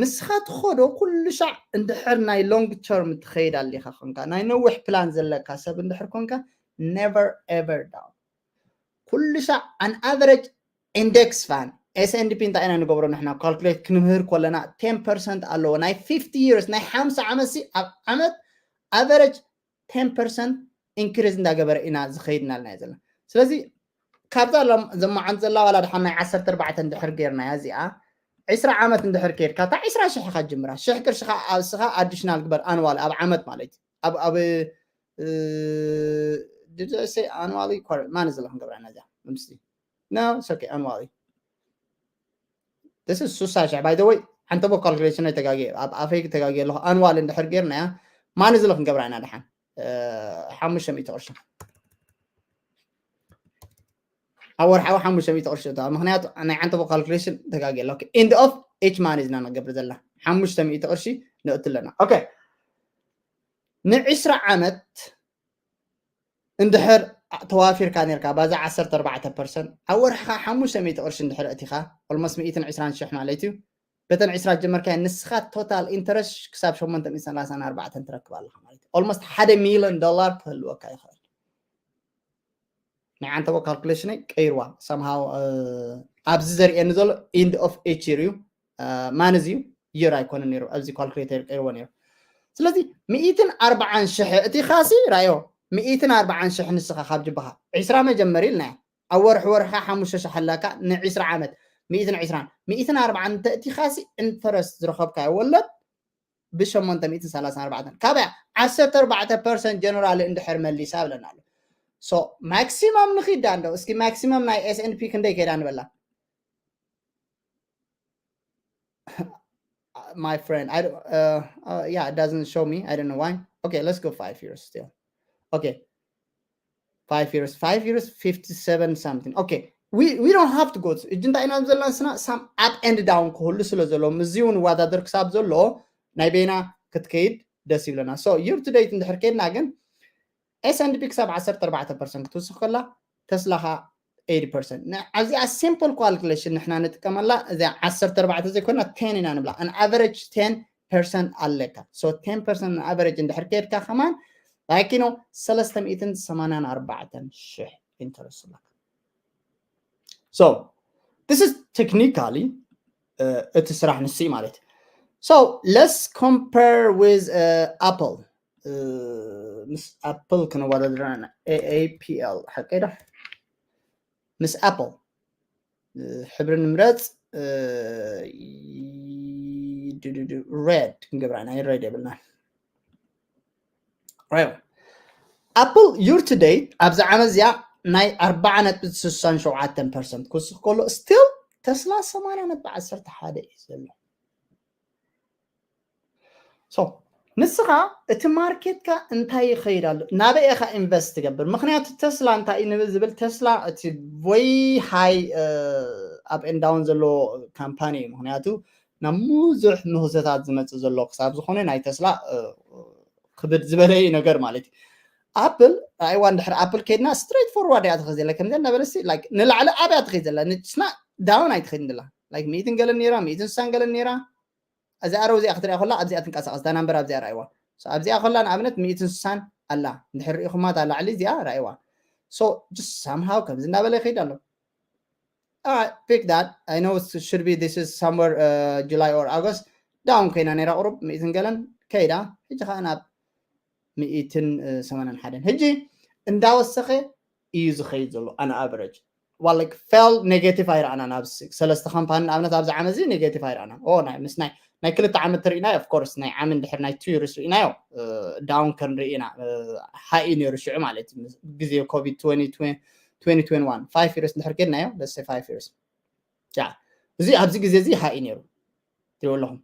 ንስኻ ትኸዶ ኩሉ ሻዕ እንድሕር ናይ long term ትኸይድ ኣሊኻ ኮንካ፣ ናይ ነዊሕ ፕላን ዘለካ ሰብ እንድሕር ኮንካ፣ never ever down። ኩሉ ሻዕ an average index fund S and P እንታይ ኢና ንገብሮ ንሕና ካልኩሌት ክንምህር ከለና ten percent ኣለዎ። ናይ fifty years ናይ ሓምሳ ዓመት ሲ ኣብ ዓመት average ten percent increase እንዳገበረ ኢና ዝኸይድና ኣለና ዘለና። ስለዚ ካብዛ ዘማዓን ዘላ ዋላ ድሓን ናይ ዓሰርተ ኣርባዕተ እንድሕር ጌርና እዚኣ ዕስራ ዓመት እንድሕር ከይድካ እታ ዕስራ ሽሕ ኢኻ ጅምራ ሽሕ ቅርሽኻ ኣብስኻ additional ግበር ኣንዋል ኣብ ዓመት ማለት እዩ። ኣብ ኣብ ድሰይ ኣንዋሊ ማን ዘለኹም ገብራ ነዚኣ ምስ no okay ኣንዋሊ this is ሱሳ ሽሕ by the way ሓንተቦ ካልኩሌሽን ተጋጊ ኣብ ኣፈይ ተጋጊ ኣለኹ። ኣንዋል እንድሕር ጌርናያ ማን ዝለ ክንገብራ ኢና ድሓን ሓሙሽተ ሚእቲ ቅርሺ ኣብ ወርሓዊ ሓሙሽተ ሚእቲ ቅርሺ እታ ምክንያቱ ናይ ሓንተቦ ካልኩሌሽን ተጋጊ ኣለኹ። End of each month ኢና ንገብር ዘለና ሓሙሽተ ሚእቲ ቅርሺ ንእቱ ኣለና። ኦኬ ንዕስራ ዓመት እንድሕር ተዋፊርካ ነርካ ባዛ ዓሰርተ ኣርባዕተ ፐርሰንት ኣብ ወርሕኻ ሓሙሽተ ሚእቲ ቅርሺ እንድሕር እቲኻ almost ሚእትን ዕስራን ሽሕ ማለት እዩ። በተን ዕስራ ጀመርካ ንስኻ total interest ክሳብ ሸሞንተ ሚእትን ሰላሳን ኣርባዕተን ትረክብ ኣለኻ ማለት እዩ። Almost ሓደ ሚሊዮን ዶላር ክህልወካ ይኽእል። ናይ ዓንተቦ ካልኩሌሽነይ ቀይርዋ somehow ኣብዚ ዘርእየኒ ዘሎ end of each year እዩ። ማን እዚ year ኣይኮነን ነይሩ ኣብዚ ካልኩሌተር ቀይርዎ ነይሩ። ስለዚ ሚእትን ኣርባዓን ሽሕ እቲ ኻሲ ራዮ ሚእትን ኣርባዓን ሽሕ ንስኻ ካብ ጅባኻ ዕስራ መጀመሪ ኢልናዮ ኣብ ወርሒ ወርሕኻ ሓሙሽተ ሽሕ ኣለካ ንዕስራ ዓመት ሚእትን ዕስራን ሚእትን ኣርባዓን እንተ እቲ ኻሲ ኢንተረስት ዝረኸብካዮ ወለድ ብሸሞንተ ሚእትን ሰላሳን ኣርባዕተን ካበያ ዓሰርተ ኣርባዕተ ፐርሰንት ጀነራል እንድሕር መሊሳ ብለና ኣሎ። So ማክሲመም ንኺዳ እንዶ እስኪ ማክሲመም ናይ S and P ክንደይ ከይዳ ንበላ? My friend, I don't, uh, uh, yeah, it doesn't show me. I don't know why. Okay, let's go five years still. Okay, five years, five years, fifty-seven something. Okay, we we don't have to go to እጅ እንታይ ኢና ዘለና ስና some up and down ክህሉ ስለ ዘሎ ምስዚ እውን ዋዳደር ክሳብ ዘሎ ናይ በይና ክትከይድ ደስ ይብለና። So year to date እንድሕር ከይድና ግን S and P ክሳብ ዓሰርተ ኣርባዕተ ፐርሰንት ክትውስኽ ከላ ተስላኻ eighty percent። ኣብዚኣ simple calculation ንሕና ንጥቀመላ እዚኣ ዓሰርተ ኣርባዕተ ዘይኮና ten ኢና ንብላ an average ten percent ኣለካ። So ten percent an average እንድሕር ከይድካ ከማን like you know ሰለስተ ሚእትን ሰማንያን ኣርባዕተን ሽሕ ኢንተረስት ኣለካ። So this is technically እቲ ስራሕ ንስይ ማለት እዩ። So let's compare with uh, Apple. ምስ ኣፕል ክነወዳድራ AAPL ሓቀይ ዶ ምስ ኣፕል ሕብሪ ንምረፅ ሬድ ክንገብራ ናይ ሬድ የብልና። ኣፕል year to date ኣብዚ ዓመት እዚኣ ናይ ኣርባዓ ነጥቢ ስሳን ሸውዓተን ፐርሰንት ክውስኽ ከሎ still ተስላ ሰማንያ ነጥቢ ዓሰርተ ሓደ እዩ ዘሎ። So ንስኻ እቲ ማርኬትካ እንታይ ይኸይድ ኣሎ ናበይ ኢኻ ኢንቨስት ትገብር? ምክንያቱ ተስላ እንታይ እዩ ንብል ዝብል ተስላ እቲ ወይ ሃይ up and down ዘሎ ካምፓኒ እዩ። ምክንያቱ ናብ ብዙሕ ምህዞታት ዝመፅእ ዘሎ ክሳብ ዝኾነ ናይ ተስላ ክብድ ዝበለ እዩ ነገር ማለት እዩ። ኣፕል ራእይዋ እንድሕር ኣፕል ከይድና ስትሬት ፎርዋርድ እያ ትኸይድ ዘላ ከምዚ እናበለሲ ንላዕሊ ኣብያ ትኸይድ ዘላ ንስና ዳውን ኣይትኸይድን ዘላ ሚእትን ገለን ነይራ ሚእትን ስሳን ገለን ነይራ እዚኣ ረው እዚኣ ክትሪኣ ከላ ኣብዚኣ ትንቀሳቐስ እታ ናምበር ኣብዚኣ ራእይዋ ኣብዚኣ ከላ ንኣብነት ሚእትን ስሳን ኣላ እንድሕር ርኢኹማ እታ ላዕሊ እዚኣ ራእይዋ so just somehow ከምዚ እናበለ ይኸይድ ኣሎ pick that I know should be this is somewhere uh, July or August down ኮይና ነይራ ቁሩብ ሚእትን ገለን ከይዳ ሕጂ ከዓ ናብ ሚእትን ሰማንያን ሓደን ሕጂ እንዳወሰኸ እዩ ዝኸይድ ዘሎ on average well like fell negative ኣይረኣናን ኣብ ሰለስተ ካምፓኒ ንኣብነት ኣብዚ ዓመት እዚ negative ኣይረኣናን ኦ ናይ ምስ ናይ ናይ ክልተ ዓመት ተርኢና of course ናይ ዓመት እንድሕር ናይ two years ርኢናዮ down curve ርኢና high እዩ ነይሩ ሽዑ ማለት እዩ ግዜ ኮቪድ twenty twenty-one five years እንድሕር ከድናዮ let's say five years ያ እዚ ኣብዚ ግዜ እዚ high እዩ ነይሩ ትሪኦ ኣለኹም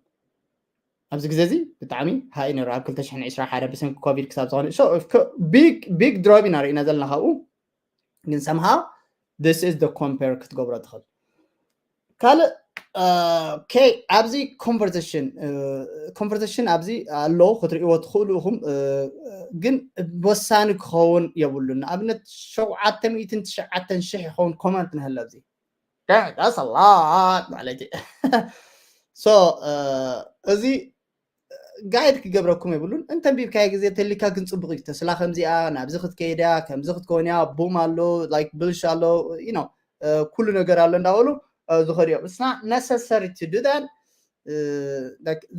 ኣብዚ ግዜ እዚ ብጣዕሚ high እዩ ነይሩ ኣብ ክልተ ሽሕን ዕስራን ሓደን ብሰንኪ ኮቪድ ክሳብ ዝኾነ big big drop ኢና ርኢና ዘለና ካብኡ ግን somehow this is the compare ክትገብሮ ትኽእል ካልእ okay ኣብዚ conversation conversation ኣብዚ ኣሎ ክትርእይዎ ትኽእሉ ኢኹም። ግን ወሳኒ ክኸውን የብሉን። ንኣብነት ሸውዓተ ሚእትን ትሽዓተ ሽሕ ይኸውን comment ንህለ ኣብዚ that's a lot ማለት እዩ። So እዚ guide ክገብረኩም የብሉን። እንተንቢብካዮ ግዜ ተሊካ ግን ፅቡቅ እዩ። ተስላ ከምዚኣ ናብዚ ክትከይድያ ከምዚ ክትከውንያ boom ኣሎ like bullish ኣሎ you know ኩሉ ነገር ኣሎ እንዳበሉ ዝኸዱ እዮም። It's not necessary to do that.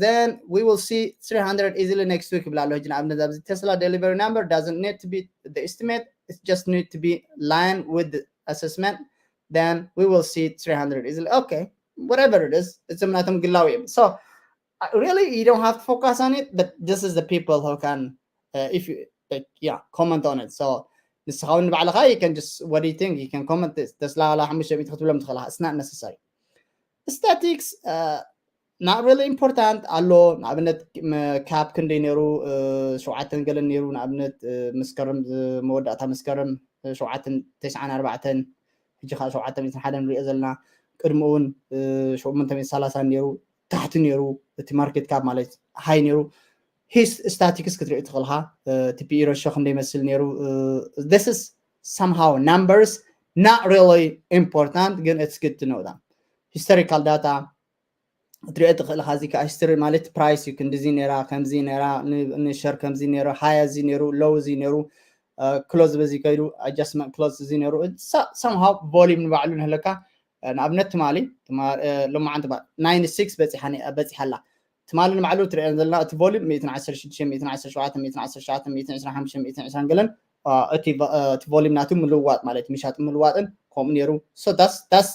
Then we will see three hundred easily next week ይብላ ኣሎ። ሕጂ ንኣብነት ኣብዚ Tesla delivery number doesn't need to be the estimate, it just need to be line with the assessment. Then we will see three hundred easily. Okay, whatever it is, it's ናቶም ግላዊ እዮም። So really you don't have to focus on it, but this is the people who can uh, if you like yeah comment on it. So ንስኻ እውን ንባዕልኻ you can just what do you think, you can comment this. ተስላ ላ ሓሙሽተ ሚእቲ ክትብሎም ትኽእልኻ። It's not necessary. Statics not really important ኣሎ። ንኣብነት cap ክንደይ ነይሩ? ሸውዓተን ገለን ነይሩ። ንኣብነት መስከረም መወዳእታ መስከረም ሸውዓተን ተስዓን ኣርባዕተን፣ ሕጂ ከዓ ሸውዓተ ሚእትን ሓደን ንሪኦ ዘለና። ቅድሚ እውን ሸሞንተ ሚእትን ሰላሳን ነይሩ፣ ታሕቲ ነይሩ። እቲ market cap ማለት high ነይሩ። His statics ክትርኢ ትኽእልካ። እቲ P E ratio ክንደይ መስል ነይሩ? This is somehow numbers, not really important, ግን it's good to know that. Historical data ክትሪኦ ትኽእል ኢኻ። እዚ ከዓ history ማለት price እዩ። ክንዲዚ ነይራ፣ ከምዚ ነይራ፣ ን share ከምዚ ነይሩ፣ high እዚ ነይሩ፣ low እዚ ነይሩ፣ close በዚ ከይዱ adjustment close እዚ ነይሩ። Somehow volume ንባዕሉ ንህለካ። ንኣብነት ትማሊ ሎማዓንቲ ninety six በፂሓ በፂሓ ኣላ። ትማሊ ንባዕሉ ትሪኦ ዘለና እቲ volume ሚእትን ዓሰርተ ሽዱሽተ፣ ሚእትን ዓሰርተ ሸውዓተ፣ ሚእትን ዓሰርተ ሸውዓተ፣ ሚእትን ዕስራን ሓሙሽተ፣ ሚእትን ዕስራን ገለን እቲ volume ናቱ ምልውዋጥ ማለት ምሻጥ ምልዋጥን ከምኡ ነይሩ። So that's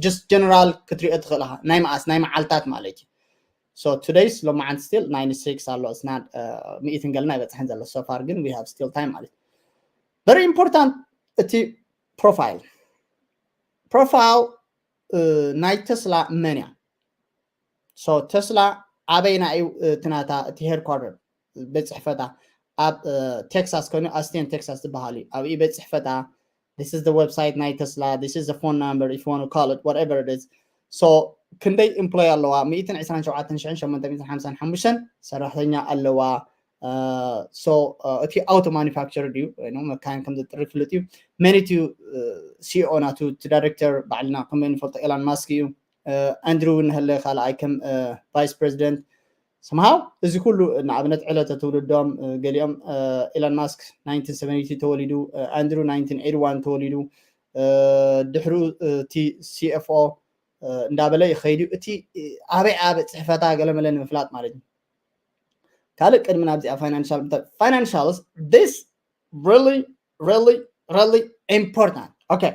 just general ክትሪኦ ትኽእል ኢኻ። ናይ መዓስ ናይ መዓልታት ማለት እዩ። So today's ሎማዓንቲ still ninety six ኣሎ። It's not ሚእትን ገለን ኣይበፅሐን ዘሎ። So far ግን we have still time ማለት እዩ። Very important እቲ profile profile ናይ ተስላ መን እያ? So ተስላ ኣበይና እዩ እቲ ናታ እቲ headquarter ቤት ፅሕፈታ? ኣብ ቴክሳስ ኮይኑ ኣስቴን ቴክሳስ ዝበሃል እዩ። ኣብኡ ቤት ፅሕፈታ። This is the website ናይ ተስላ, this is the phone number if you want to call it whatever it is. So ክንደይ employee ኣለዋ? ሚእትን ዕስራን ሸውዓተን ሽሕን ሸሞንተ ሚእትን ሓምሳን ሓሙሽተን ሰራሕተኛ ኣለዋ። So እቲ auto manufacturer ድዩ? መካይን ከም ዘጥሪ ፍሉጥ እዩ። መን እቲ CEO ናቱ? እቲ director ባዕልና ከም ንፈልጦ ኤላን ማስክ እዩ። ኣንድሩ ንህለ ካልኣይ ከም vice president። Somehow እዚ ኩሉ ንኣብነት ዕለተ ትውልዶም ገሊኦም ኤላን ማስክ nineteen seventy ተወሊዱ፣ ኣንድሩ nineteen eighty one ተወሊዱ። ድሕሩ እቲ CFO እንዳበለ ይኸይድ እዩ። እቲ ኣበይ ኣበ ፅሕፈታ ገለመለ ንምፍላጥ ማለት እዩ። ካልእ ቅድሚ ናብዚኣ financial financials this really really really important. Okay,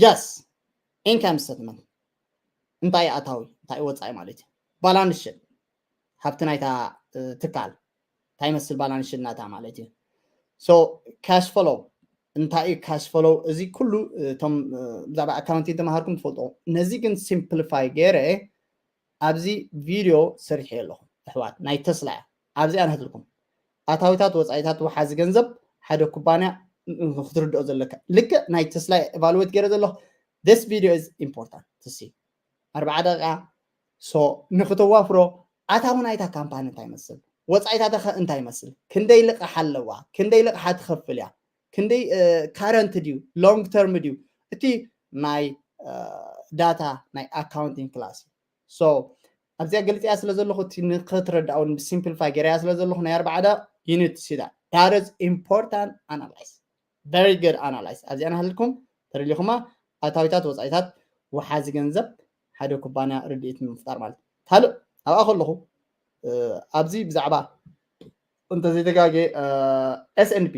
yes, income statement እንታይ ኣታዊ እንታይ ወፃኢ ማለት እዩ። Balance sheet ሃብቲ ናይታ ትካል እንታይ መስል balance sheet ናታ ማለት እዩ። So cash flow እንታይ እዩ cash flow? እዚ ኩሉ እቶም ብዛዕባ accounting ተማሃርኩም ትፈልጦ። ነዚ ግን simplify ገይረ ኣብዚ ቪድዮ ሰሪሐ ኣለኹ ኣሕዋት። ናይ ተስላ እያ። ኣብዚ ኣንህትልኩም ኣታዊታት ወፃኢታት ወሓዚ ገንዘብ ሓደ ኩባንያ ክትርድኦ ዘለካ። ልክዕ ናይ ተስላ evaluate ገይረ ዘለኹ። This video is important to see ኣርባዓ ደቂቃ። So ንክተዋፍሮ ኣታዊ ናይታ ካምፓኒ እንታይ ይመስል፣ ወፃኢታትኸ እንታይ ይመስል፣ ክንደይ ልቕሓ ኣለዋ፣ ክንደይ ልቕሓ ትኸፍል እያ፣ ክንደይ current ድዩ long term ድዩ፣ እቲ ናይ data ናይ accounting class እዩ። So ኣብዚኣ ገልፂያ ስለ ዘለኹ እቲ ንክትረዳእውን simplify ገይረያ ስለ ዘለኹ ናይ ኣርባዓ ደቂቃ you need to see that. That is important analyze, very good analyze። ኣብዚኣ ናሃልኩም ተደሊኹማ ኣታዊታት ወፃኢታት ወሓዚ ገንዘብ ሓደ ኩባንያ ርድኢት ንምፍጣር ማለት ካልእ ኣብኣ ከለኹ ኣብዚ ብዛዕባ እንተዘይተጋጌ S&P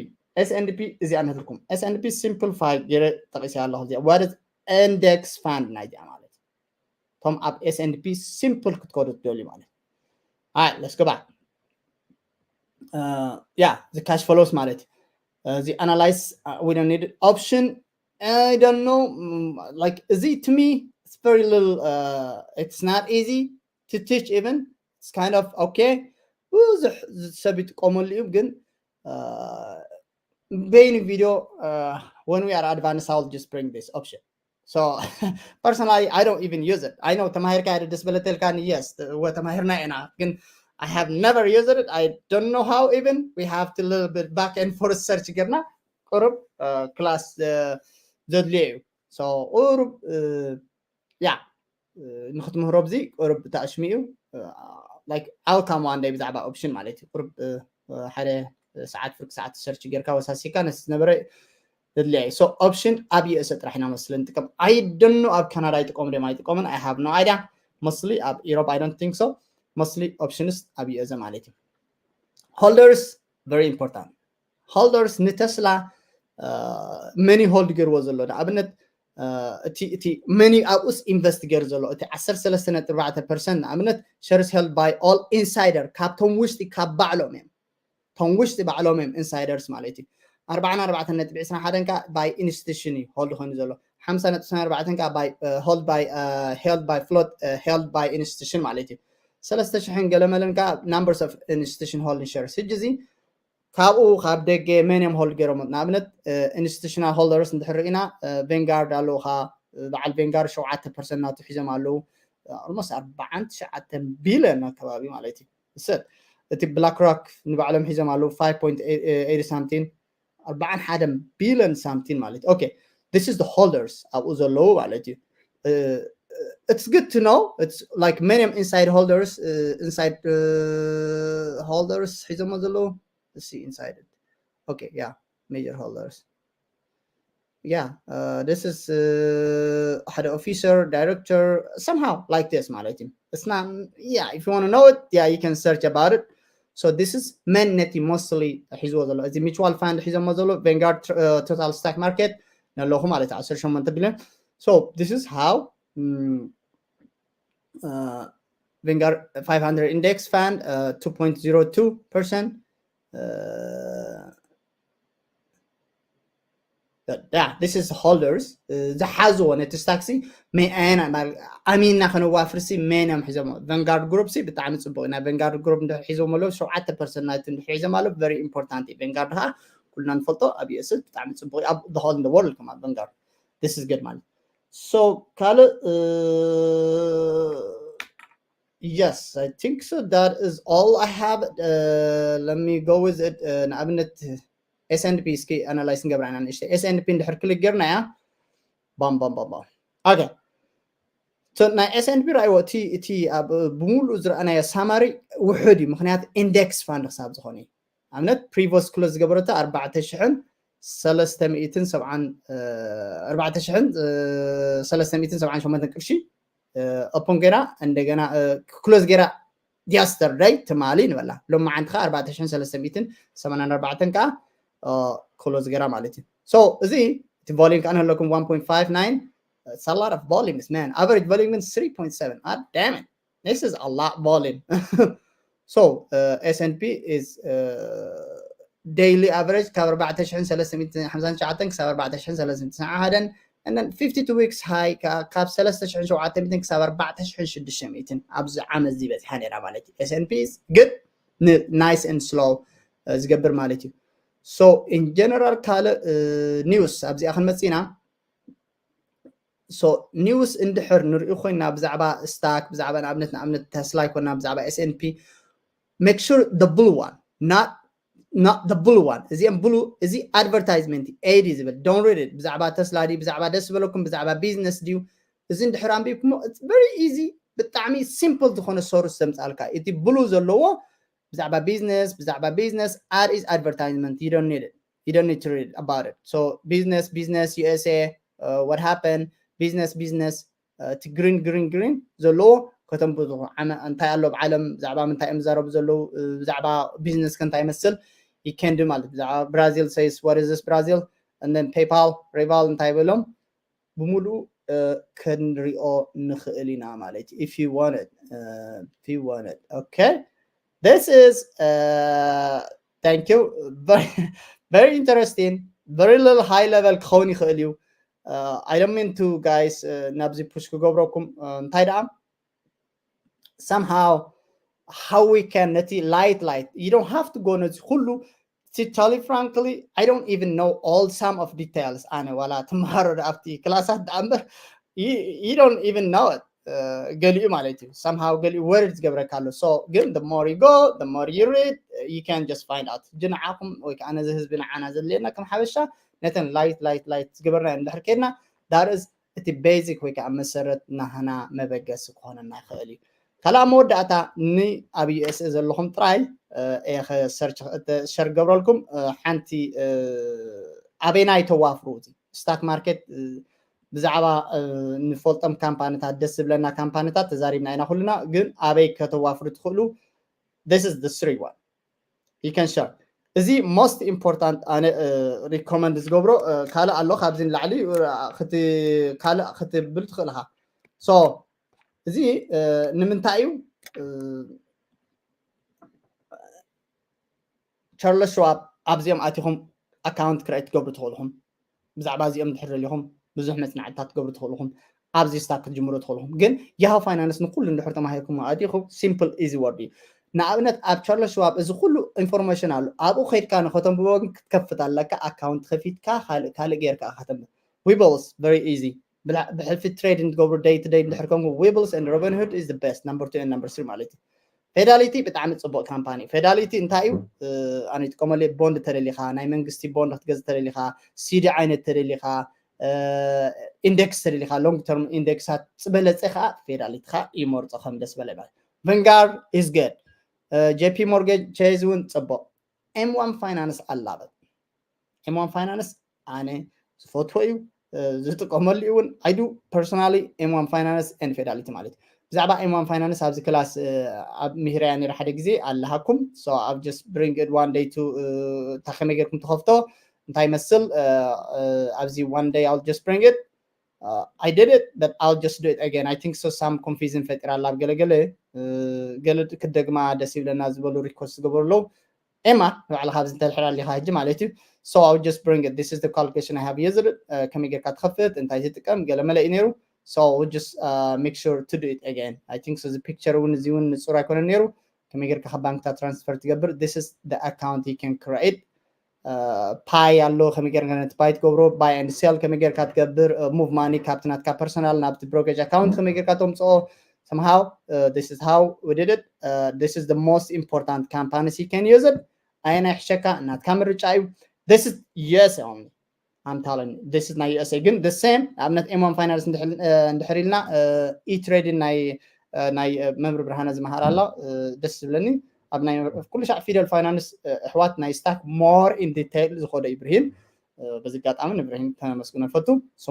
S&P እዚኣ ነትልኩም S&P simplify ገይረ ጠቂሰ ኣለኹ። እዚኣ what is index fund ናይ እዚኣ ማለት እቶም ኣብ S&P simple ክትከዱ ትደልዩ ማለት። Alright, let's go back. Yeah, the cash flows ማለት እዚ analyze, we don't need it. Option, I don't know, like እዚ to me it's very little, it's not easy to teach even. It's kind of okay. ብዙሕ ሰብ ይጥቀመሉ እዩ ግን በይኑ ቪድዮ when we are advanced I'll just bring this option. So personally, I don't even use it. I know ተማሂርካ ዶ ደስ በለተልካኒ? Yes, እወ ተማሂርና ኢና፣ ግን I have never used it. I don't know how even. We have to little bit back and forth search ጌርና ቁሩብ ክላስ ዘድልዮ እዩ። So ቁሩብ ያ ንክትምህሮ ብዚ ቁሩብ ተኣሽሚ እዩ። Like outcome one day ብዛዕባ ኦፕሽን ማለት እዩ። ቁሩብ ሓደ ሰዓት ፍርቂ ሰዓት ሰርች ጌርካ ወሳሲካ ነቲ ዝነበረ ዘድልያ እዩ። So ኦፕሽን ኣብ ዩ ኤስ ኤ ጥራሕ ኢና መስለ ንጥቀም። I don't know ኣብ ካናዳ ይጥቀሙ ድዮም ኣይጥቀሙን፣ I have no idea። Mostly ኣብ ኢሮፕ I don't think so። Mostly ኦፕሽንስ ኣብ ዩ ኤስ ኤ ማለት እዩ። Holders very important። Holders ንተስላ መን ዩ ሆልድ ገይርዎ ዘሎ? ንኣብነት እቲ እቲ መን ዩ ኣብኡስ ኢንቨስት ገይሩ ዘሎ? እቲ ዓሰርተ ሰለስተ ነጥቢ ኣርባዕተ ፐርሰንት ንኣብነት shares held by all insider፣ ካብቶም ውሽጢ ካብ ባዕሎም እዮም። እቶም ውሽጢ ባዕሎም እዮም ኢንሳይደርስ ማለት እዩ። ኣርባዓን ኣርባዕተን ነጥቢ ዕስራን ሓደን ከዓ by institution እዩ ሆልድ ኮይኑ ዘሎ። ሓምሳ ነጥቢ ዕስራን ኣርባዕተን ከዓ by held by held by float held by institution ማለት እዩ። ሰለስተ ሽሕን ገለመለን ከዓ numbers of institution holding shares። ሕጂ እዚ ካብኡ ካብ ደገ መን እዮም ሆልድ ገይሮም? ንኣብነት ኢንስቲቱሽናል ሆልደርስ እንድሕር ርኢና ቬንጋርድ ኣለውካ። በዓል ቬንጋርድ ሸውዓተ ፐርሰንት ናቱ ሒዞም ኣለዉ። Almost ኣርባዓን ትሽዓተን ቢልዮን ኣከባቢ ማለት እዩ። እሰት እቲ ብላክ ሮክ ንባዕሎም ሒዞም ኣለዉ five point eight something፣ ኣርባዓን ሓደን ቢልዮን something ማለት እዩ። Okay, this is the holders ኣብኡ ዘለዉ ማለት እዩ። It's good to know. It's like መን እዮም ኢንሳይድ ሆልደርስ? ኢንሳይድ ሆልደርስ ሒዞሞ ዘለዉ? Let's see inside it. Okay, yeah, major holders. Yeah, uh, this is uh, ሓደ officer, director, somehow like this ማለት እዩ። It's not, yeah, if you want to know it, yeah, you can search about it. So this is መን ነቲ mostly ሒዝዎ ዘሎ፣ እዚ mutual fund ሒዞሞ ዘሎ ቬንጋርድ ቶታል ስታክ ማርኬት ነለኹ ማለት እዩ፣ ዓሰርተ ሸሞንተ ቢልዮን። So this is how mm, uh, Vanguard five hundred index fund uh, two point zero two percent. Uh, yeah, this is holders. ዝሓዝዎ ነቲ ስታክሲ ኣሚንና ከነዋፍርሲ መን እዮም ሒዞሞ? ቨንጋርድ ግሩፕ ሲ ብጣዕሚ ፅቡቅ ኢና። ቨንጋርድ ግሩፕ እንድሕር ሒዞም ኣለዉ ሸውዓተ ፐርሰንት ናይቲ እንድሕር ሒዞም ኣለዉ very important እዩ። ቨንጋርድ ከዓ ኩልና ንፈልጦ ኣብ ዩኤስ ብጣዕሚ ፅቡቅ እዩ። ኣብ the whole in the world ከማ ቨንጋርድ this is good ማለት። So ካልእ yes, I think so. That is all I have. Uh, let me go with it. Uh, ንኣብነት S and P እስኪ ኣናላይዝ ንገብራ ኢና ንእሽተይ። S and P እንድሕር ክሊክ ጌርናያ ባም ባም ባም ባም። Okay, so ናይ S and P ራእይዎ እቲ እቲ ኣብ ብምሉእ ዝረኣናዮ ሳማሪ ውሑድ እዩ፣ ምክንያቱ ኢንዴክስ ፋንድ ክሳብ ዝኾነ እዩ። ኣብነት ፕሪቨስ ክሎዝ ዝገበረቶ ኣርባዕተ ሽሕን ሰለስተ ሚእትን ሰብዓን ኣርባዕተ ሽሕን ሰለስተ ሚእትን ሰብዓን ሸሞንተን ቅርሺ ኦፕን ገይራ እንደገና ክሎዝ ገይራ የስተርደይ ትማሊ ንበላ። ሎማዓንቲ ከዓ ኣርባዕተ ሽሕን ሰለስተ ሚእትን ሰማንያን ኣርባዕተን ከዓ ክሎዝ ገይራ ማለት እዩ። So እዚ እቲ volume ከዓ ንህለኩም one point five nine, it's a lot of volumes, man. Average volume ግን three point seven. Ah, damn it. This is a lot volume. So uh, S and P is uh, daily average ካብ ኣርባዕተ ሽሕን ሰለስተ ሚእትን ሓምሳን ትሽዓተን ክሳብ ኣርባዕተ ሽሕን ሰለስተ ሚእትን ትስዓን ሓደን, and then fifty two weeks high ከዓ ካብ ሰለስተ ሽሕን ሸውዓተ ሚእትን ክሳብ ኣርባዕተ ሽሕን ሽዱሽተ ሚእትን ኣብዚ ዓመት እዚ በፂሓ ነይራ ማለት እዩ። S and P is good, nice and slow ዝገብር ማለት እዩ። So in general ካልእ ኒውስ ኣብዚኣ ክንመፅእ ኢና። So ኒውስ እንድሕር ንሪኢ ኮይና ብዛዕባ ስታክ፣ ብዛዕባ ንኣብነት ንኣብነት ተስላ ይኮና፣ ብዛዕባ S and P, make sure the blue one, not not the blue one። እዚኦም ብሉ፣ እዚ ኣድቨርታይዝመንት ኤዲ ዝብል፣ don't read it። ብዛዕባ ተስላ ድዩ፣ ብዛዕባ ደስ ዝበለኩም፣ ብዛዕባ ቢዝነስ ድዩ፣ እዚ እንድሕር ኣንቢብኩሞ it's very easy። ብጣዕሚ ሲምፕል ዝኾነ ሶርስ ዘምፃልካ እቲ ብሉ ዘለዎ ብዛዕባ ቢዝነስ፣ ብዛዕባ ቢዝነስ ad is advertisement, you don't need it, you don't need to read about it. So business, business USA, uh, what happened, business, business, እቲ ግሪን ግሪን ግሪን ዘለዎ ከተንብቡ፣ እንታይ ኣሎ ኣብ ዓለም፣ ብዛዕባ ምንታይ እዮም ዝዛረቡ ዘለዉ፣ ብዛዕባ ቢዝነስ ከ እንታይ ይመስል ይከንዲ ማለት። ብዛዕባ ብራዚል ሰይስ what is this Brazil, and then PayPal, Revolut እንታይ ይበሎም ብምሉእ ክንሪኦ ንኽእል ኢና ማለት እዩ። If you want it, if you want it, okay, this is, thank you, very, very interesting, very little high level ክኸውን ይኽእል እዩ። I don't mean to, guys, ናብዚ ፑሽ ክገብረኩም፣ እንታይ ደኣ somehow how we can ነቲ ላይት ላይት you don't have to go ነዚ ኩሉ to tell you frankly, I don't even know all some of details. ኣነ ዋላ ተምሃሮ ኣብቲ ክላሳት ደኣ እምበር you don't even know it. ገሊኡ ማለት እዩ somehow ገሊኡ ወርድ ዝገብረካ ኣሎ። So ግን the more you go, the more you read, you can just find out. ሕጂ ንዓኹም ወይ ከዓ ነዚ ህዝቢ ንዓና ዘድልየና ከም ሓበሻ ነተን light light light ዝገበርና እንድሕር ከድና that is እቲ basic ወይ ከዓ መሰረት ናህና መበገሲ ክኾነና ይኽእል እዩ። ካልኣ መወዳእታ ን ኣብ USA ዘለኹም ጥራይ ሸር ገብረልኩም። ሓንቲ ኣበይና ይተዋፍሩ እቲ stock market ብዛዕባ ንፈልጦም ካምፓኒታት ደስ ዝብለና ካምፓኒታት ተዛሪብና ኢና ኩልና። ግን ኣበይ ከተዋፍሩ ትኽእሉ? This is the three one you can share። እዚ most important ኣነ recommend ዝገብሮ። ካልእ ኣሎ ካብዚ ንላዕሊ ካልእ ክትብል ትኽእል ኢኻ። So እዚ ንምንታይ እዩ? Charles Schwab ኣብዚኦም ኣቲኹም account create ትገብሩ ትኽእልኹም። ብዛዕባ እዚኦም ድሕር ደሊኹም ብዙሕ መፅናዕትታት ትገብሩ ትኽእልኹም። ኣብዚ stock ክትጅምሩ ትኽእልኹም። ግን ያሃው ፋይናንስ ንኩሉ እንድሕር ተማሂርኩም ኣቲኹም simple easy word እዩ። ንኣብነት ኣብ Charles Schwab እዚ ኩሉ information ኣሎ። ኣብኡ ከይድካ ንኸተንብቦ ግን ክትከፍት ኣለካ። Account ከፊትካ ካልእ ካልእ ጌርካ ከተንብብ። Webull very easy። ብሕልፊ trading ትገብሩ day to day እንድሕር ከምኩም Webull and Robinhood is the best number two and number three ማለት እዩ። Fidelity ብጣዕሚ ፅቡቅ ካምፓኒ። Fidelity እንታይ እዩ? ኣነ ይጥቀመሉ ቦንድ ተደሊኻ ናይ መንግስቲ ቦንድ ክትገዝ ተደሊኻ ሲዲ ዓይነት ተደሊኻ ኢንደክስ ተደሊኻ long term ኢንደክሳት ዝበለፀ ከዓ Fidelity ኻ ይመርፆ ከም ደስ በለ ማለት። Vanguard is good። JP Morgan Chase እውን ፅቡቅ። M one Finance ኣላበት። M one Finance ኣነ ዝፈትዎ እዩ ዝጥቀመሉ እውን I do personally M one Finance and Fidelity ማለት እዩ። ብዛዕባ M one Finance ኣብዚ ክላስ ኣብ ምሂረያ ነይረ ሓደ ግዜ ኣለሃኩም። So I'll just bring it one day to እንታይ ከመይ ጌርኩም ተኸፍቶ እንታይ ይመስል ኣብዚ one day I'll just bring it. I did it but I'll just do it again. I think so some confusion ፈጢራ ኣላ ኣብ ገለገለ ገለ ክደግማ ደስ ይብለና ዝበሉ request ዝገበሩ ኣለዉ። ኤማ ንባዕልኻ ኣብዚ እንተድሕር ኣሊኻ ሕጂ ማለት እዩ። So I'll just bring it. This is the calculation I have used. ከመይ ጌርካ ትኸፍት እንታይ ትጥቀም ገለ መለ እዩ ነይሩ። So we'll just make sure to do it again. I think so እዚ picture እውን እዚ እውን ንጹር ኣይኮነን ነይሩ። ከመይ ጌርካ ካብ ባንክታት transfer ትገብር? This is the account you can create. Pi ኣሎ ከመይ ጌርካ ነቲ pi ትገብሮ? Buy and sell ከመይ ጌርካ ትገብር? Move money ካብቲ ናትካ personal ናብቲ brokerage account ከመይ ጌርካ ተምፅኦ? Somehow this is how we did it. This is the most important companies you can use it. ኣየናይ ይሕሸካ ናትካ ምርጫ እዩ። This is USA only. I'm telling you this is ናይ USA ግን the same ንኣብነት M one Finance እንድሕር ኢልና E-Trading ናይ ናይ መምህር ብርሃነ ዝመሃር ኣሎ ደስ ዝብለኒ ኣብ ናይ ኩሉ ሻዕ ፊደል ፋይናንስ ኣሕዋት ናይ stock more in detail ዝኮደ ኢብርሂም። በዚ ኣጋጣሚ ንብርሂም ከመስግኖ ፈቱ።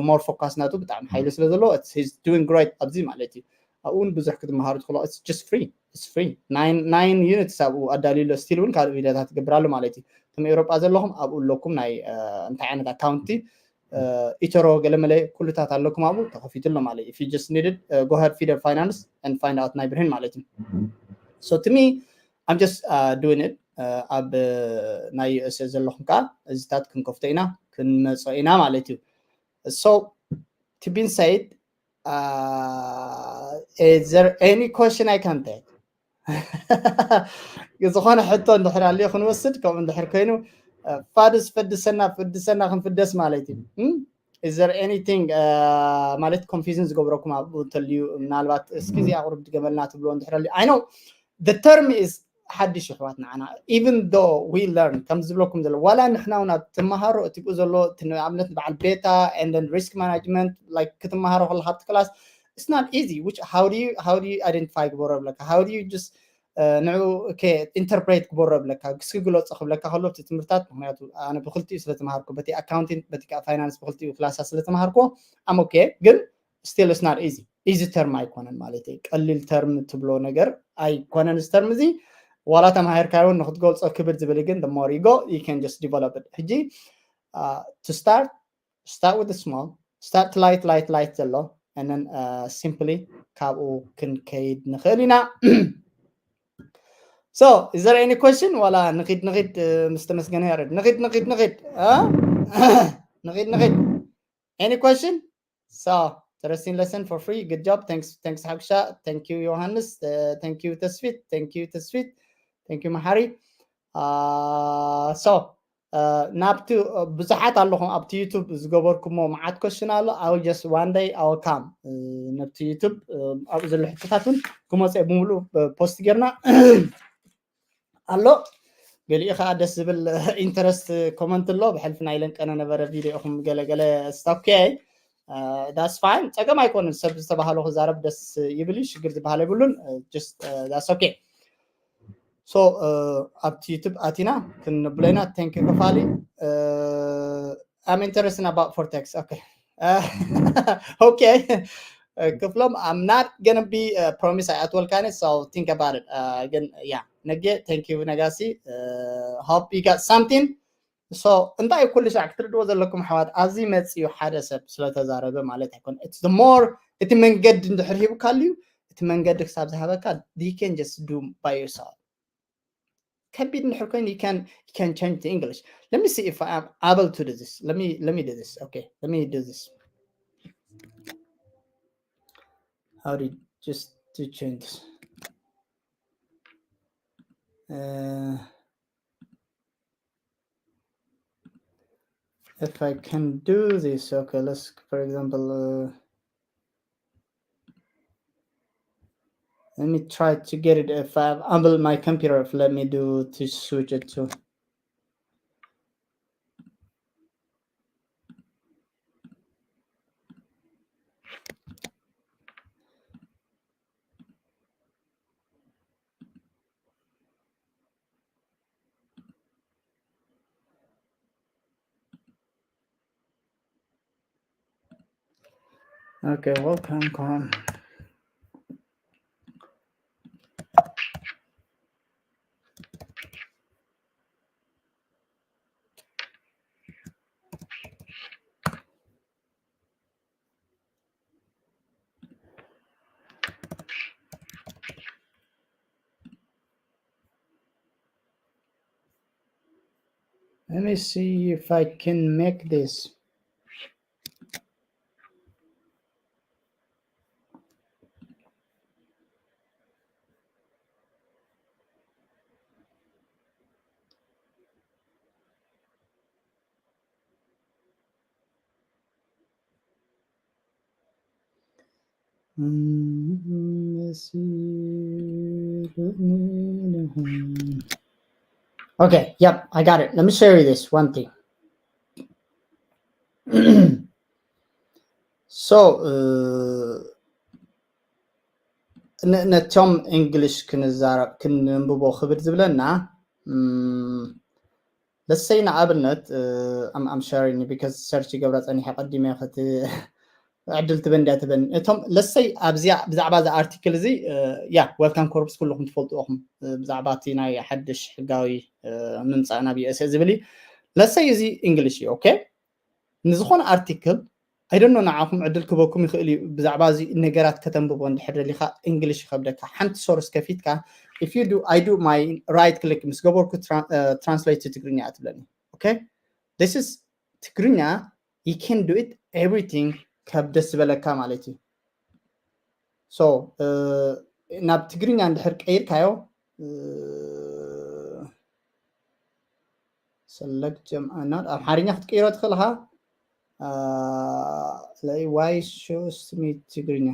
More focus ናቱ ብጣዕሚ ሓይሊ ስለ ዘለዎ he's doing great ኣብዚ ማለት እዩ። ኣብኡ እውን ብዙሕ ክትመሃሩ ትኽእሉ። It's just free. It's free. Nine units ኣብኡ ኣዳልዩ ኣሎ። Still እውን ካልእ ቪድዮታት ይገብር ኣሎ ማለት እዩ። እቶም ኤውሮጳ ዘለኹም ኣብኡ ኣለኩም ናይ እንታይ ዓይነት ኣካውንቲ ኢተሮ ገለመለ ኩሉታት ኣለኩም ኣብኡ ተኸፊቱ ኣሎ ማለት እዩ። If you just needed go ahead Fidel Finance and find out ናይ ብርሂን ማለት እዩ። So to me I'm just doing it ኣብ ናይ USA ዘለኹም ከዓ እዚታት ክንከፍቶ ኢና ክንመጾ ኢና ማለት እዩ። So to being said is there any question I can take? ዝኾነ ሕቶ እንድሕር ኣልዮ ክንወስድ ከምኡ እንድሕር ኮይኑ ፋዱስ ፈድሰና ፍድሰና ክንፍደስ ማለት እዩ። Is there anything ማለት confusion ዝገብረኩም ኣብኡ እንተልዩ ምናልባት እስኪ እዚ ኣቁርብ ድገመልና ትብሎ እንድሕር ኣልዩ I know the term is ሓድሽ ኣሕዋት ንዓና even though we learn ከም ዝብለኩም ዘሎ ዋላ ንሕና እውን ኣብ ትመሃሮ እቲ ብኡ ዘሎ ኣብነት በዓል ቤታ and then risk management like ክትመሃሮ ከለካ ኣብቲ ክላስ it's not easy which how do you how do you identify ግበሮ ብለካ how do you just ንዑ interpret ግበሮ ብለካ እስኪ ግለፆ ክብለካ ከሎ እቲ ትምህርታት ምክንያቱ ኣነ ብክልቲኡ ስለተምሃርኩ በቲ accounting በቲ finance ብክልቲኡ ክላሳ ስለተምሃርኩ I'm okay ግን still it's not easy easy term ኣይኮነን ማለት እዩ ቀሊል term ትብሎ ነገር ኣይኮነን እዚ term እዚ ዋላ ተማሂርካዮ ንክትገልፆ ክብድ ዝብል ግን the more you go you can just develop it ሕጂ to start start with small start light light light ዘሎ and then simply ካብኡ ክንከይድ ንኽእል ኢና So is there any question ዋላ ንኺድ ንኺድ ምስ ተመስገነ ያረድ ንኺድ ንኺድ ንኺድ ንኺድ ንኺድ any question So interesting lesson for free. Good job. Thanks, thanks ሓጉሻ. Thank you ዮሃንስ. Thank you ተስፊት. Thank you ተስፊት. Thank you መሓሪ. Uh, so ናብቲ ብዙሓት ኣለኹም ኣብቲ ዩቱብ ዝገበርኩሞ መዓት ኮሽን ኣሎ። I will just one day I will come ነብቲ ዩቱብ ኣብኡ ዘሎ ሕቶታት እውን ክመፅኦ ብምሉእ ፖስት ጌርና ኣሎ። ገሊኡ ከዓ ደስ ዝብል ኢንተረስት ኮመንት ኣሎ። ብሕልፊ ናይ ለንቀነ ነበረ ቪዲዮ ኢኹም ገለገለ ስታኬ that's fine። ፀገም ኣይኮንን። ሰብ ዝተባህሎ ክዛረብ ደስ ይብል እዩ። ሽግር ዝበሃል ኣይብሉን። Just that's okay። So ኣብቲ ዩቱብ ኣቲና ክንብሎ ኢና። Thank you ከፋሊ። I'm interested about forex. Okay. Okay. ክፍሎም I'm not gonna be promise ኣይኣትወልካኒ። So think about it. ግን yeah ነጌ thank you ነጋሲ. Hope you got something. So እንታይ ኩሉ ሻዕ ክትርድዎ ዘለኩም ኣሕዋት ኣብዚ መፅዩ ሓደ ሰብ ስለተዛረበ ማለት ኣይኮነ። It's the more እቲ መንገዲ እንድሕር ሂብካ ኣልዩ እቲ መንገዲ ክሳብ ዝሃበካ you can just do by yourself። ከቢድ እንድሕር ኮይኑ you can you can change to English. Let me see if I am able to do this. Let me let me do this. Okay, let me do this. How do you just to change this? Uh, if I can do this, okay, let's for example, uh, let me try to get it if I have able my computer if let me do to switch it to. Okay, welcome, come. Let me see if I can make this. Okay, yep, I got it. Let me show you this one thing. So, uh, ነቶም እንግሊሽ ክንዛረብ ክንንብቦ ክብድ ዝብለና ለሰይ ንኣብነት ኣም ሸሪኒ ቢካዝ ሰርች ይገብራ ፀኒሐ ቀዲመ ከቲ ዕድል ትበን እንዲያ ትበን እቶም ለሰይ ኣብዚኣ ብዛዕባ እዚ ኣርቲክል እዚ ያ ወልካም ኮርፕስ ኩልኩም ትፈልጥዎም ብዛዕባ እቲ ናይ ሓድሽ ሕጋዊ ምምፃእ ናብ ዩኤስኤ ዝብል እዩ። ለሰይ እዚ እንግሊሽ እዩ። ኦኬ ንዝኾነ ኣርቲክል ኣይደኖ ንዓኹም ዕድል ክበኩም ይኽእል እዩ። ብዛዕባ እዚ ነገራት ከተንብቦ እንድሕር ደሊኻ እንግሊሽ ይኸብደካ ሓንቲ ሶርስ ከፊትካ if you do I do my right click ምስ ገበርኩ translate to ትግርኛ ትብለኒ። ኦኬ this is ትግርኛ you can do it everything ካብ ደስ ዝበለካ ማለት እዩ። So ናብ ትግርኛ እንድሕር ቀይርካዮ ሰለክት ጀምኣና ኣምሓርኛ ክትቀይሮ ትኽእል ኢኻ። ዋይ ሾስሚ ትግርኛ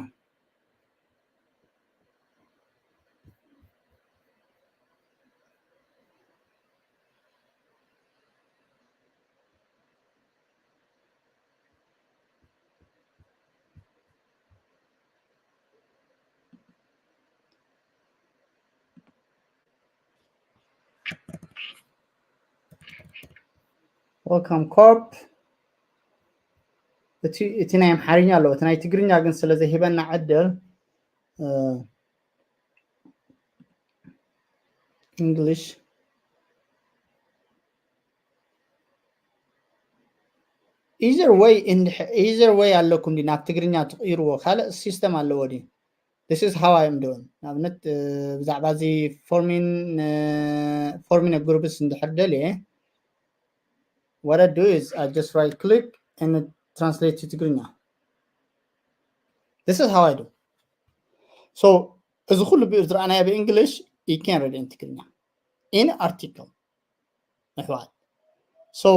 ወልካም ኮርፕ እቲ ናይ ኣምሓርኛ ኣለዎ እቲ ናይ ትግርኛ ግን ስለ ዘይሂበና ዕድል እንግሊሽ ኢዘር ወይ ኢዘር ወይ ኣለኩም ዲ ናብ ትግርኛ ትቕይርዎ ካልእ ሲስተም ኣለዎ ዲ this is how I am doing ንኣብነት ብዛዕባ እዚ ፎርሚን ፎርሚን ግሩፕስ እንድሕር ደልየ what I do is I just right click and translate to ትግርኛ this is how I do so እዚ ኩሉ ብኡ ዝረኣናዮ ብእንግሊሽ you can read in ትግርኛ in article ኣሕዋት So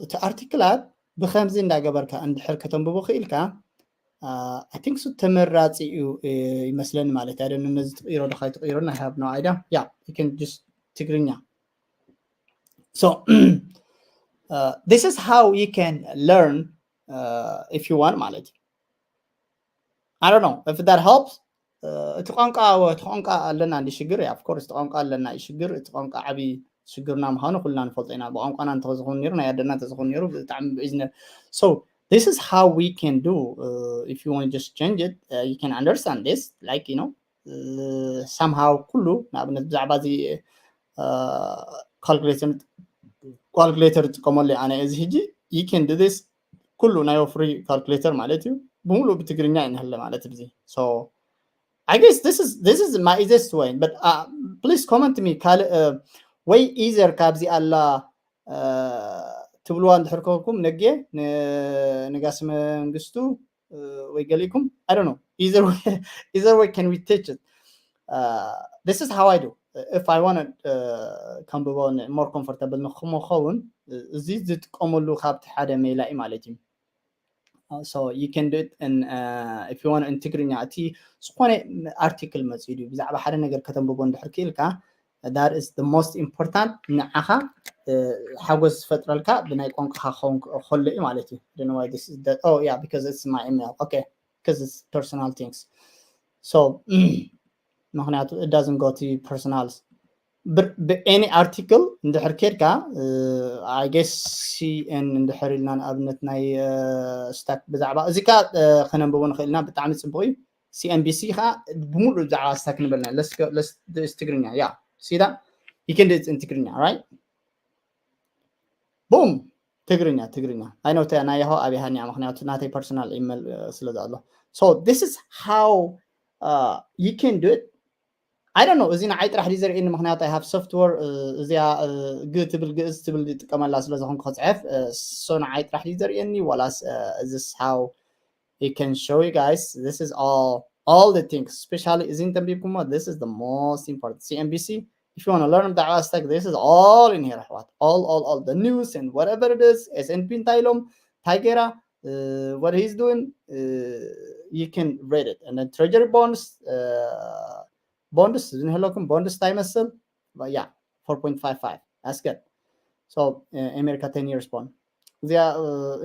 እቲ ኣርቲክላት ብከምዚ እንዳገበርካ እንድሕር ከተንብቦ ክኢልካ፣ I think ሱ ተመራፂ እዩ ይመስለኒ። ማለት ኣይ ነዚ ትቕይሮ ዶ ካይትቕይሮ I have no idea. Yeah, you can just ትግርኛ. So this is how you can learn if you want ማለት እዩ። I don't know if that helps. እቲ ቋንቋ እቲ ቋንቋ ኣለና እንዲ ሽግር። Of course እቲ ቋንቋ ኣለና እዩ ሽግር። እቲ ቋንቋ ዓብዪ ሽግርና ምዃኑ ኩልና ንፈልጦ ኢና። ብቋንቋና እንተዝኸውን ነይሩ፣ ናይ ኣደና እንተዝኸውን ነይሩ ብጣዕሚ ብኢዝነ። So this is how we can do. If you want to just change it, you can understand this, like, you know, somehow ኩሉ ንኣብነት ብዛዕባ እዚ calculator calculator ዝጥቀመሉ ኣነ እዚ ሕጂ you can do this ኩሉ ናይ free calculator ማለት እዩ። ብምሉእ ብትግርኛ ይንህለ ማለት እዚ። So I guess this is this is my easiest way, but please comment me ካልእ ወይ easier ካብዚ ኣላ ትብልዋ እንድሕር ከኩም ነጌ ንጋስ መንግስቱ ወይ ገሊኩም I don't know, either way, either way can we teach it? This is how I do. If I want to ከንብቦ more comfortable ንክመኸውን እዚ ዝጥቀመሉ ካብቲ ሓደ ሜላ እዩ ማለት እዩ። So you can do it in if you want in ትግርኛ። እቲ ዝኾነ ኣርቲክል መፅኡ ድዩ ብዛዕባ ሓደ ነገር ከተንብቦ እንድሕር ክኢልካ that is the most important ንዓኻ ሓጎስ ዝፈጥረልካ ብናይ ቋንቋኻ ክኸውን ከሎ እዩ ማለት እዩ። Oh yeah, because it's my email, okay, because it's personal things. So ምክንያቱ it doesn't go to personals. Any article እንድሕር ኬድካ I guess C N N እንድሕር ኢልና ንኣብነት ናይ ስታክ ብዛዕባ እዚ ካ ክነንብቦ ንኽእል ኢና። ብጣዕሚ ፅቡቅ እዩ። C N B C ከዓ ብምሉእ ብዛዕባ ስታክ ንበልና ትግርኛ። Yeah, see that? You can do it in ትግርኛ, right? Boom. ትግርኛ ትግርኛ። I know ናይ ያሆ ኣብይ ሃኒያ ምክንያቱ ናተይ personal email ስለ ዘሎ። So this is how you can do it. I don't know እዚ ንዓይ ጥራሕ ድዩ ዘርእየኒ ምክንያቱ I have software እዚኣ ግ ትብል ግእዝ ትብል ዝጥቀመላ ስለ ዝኾንኩ ክፅሕፍ። So ንዓይ ጥራሕ ድዩ ዘርእየኒ ዋላስ this how you can show you guys? This is all all the things, especially እዚ እንተንቢብኩሞ this is the most important. C N B C, if you want to learn ብዛዕባ ስታክ this is all in here ኣሕዋት። All all all the news and whatever it is. S and P እንታይ ኢሎም እንታይ ገይራ what he's doing, you can read it. And then treasury bonds, bonds ዝንህለኩም bonds እንታይ ይመስል? Yeah, four point five five. That's good. So America ten years bond እዚኣ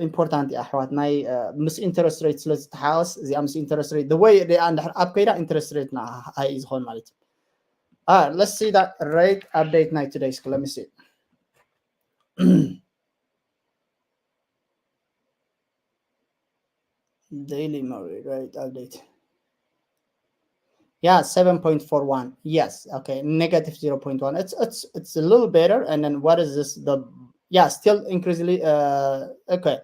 important እያ ኣሕዋት። ናይ ምስ interest rate ስለ ዝተሓወስ እዚኣ ምስ interest rate the way እዚኣ እንድሕር up ከይዳ interest rate ና high እዩ ዝኸውን ማለት እዩ። Let's see that rate update ናይ today. Let me see. Daily Murray rate update. Yeah, seven point four one. Yes, okay, negative zero point one. It's it's it's a little better. And then what is this? The yeah, still increasingly uh okay.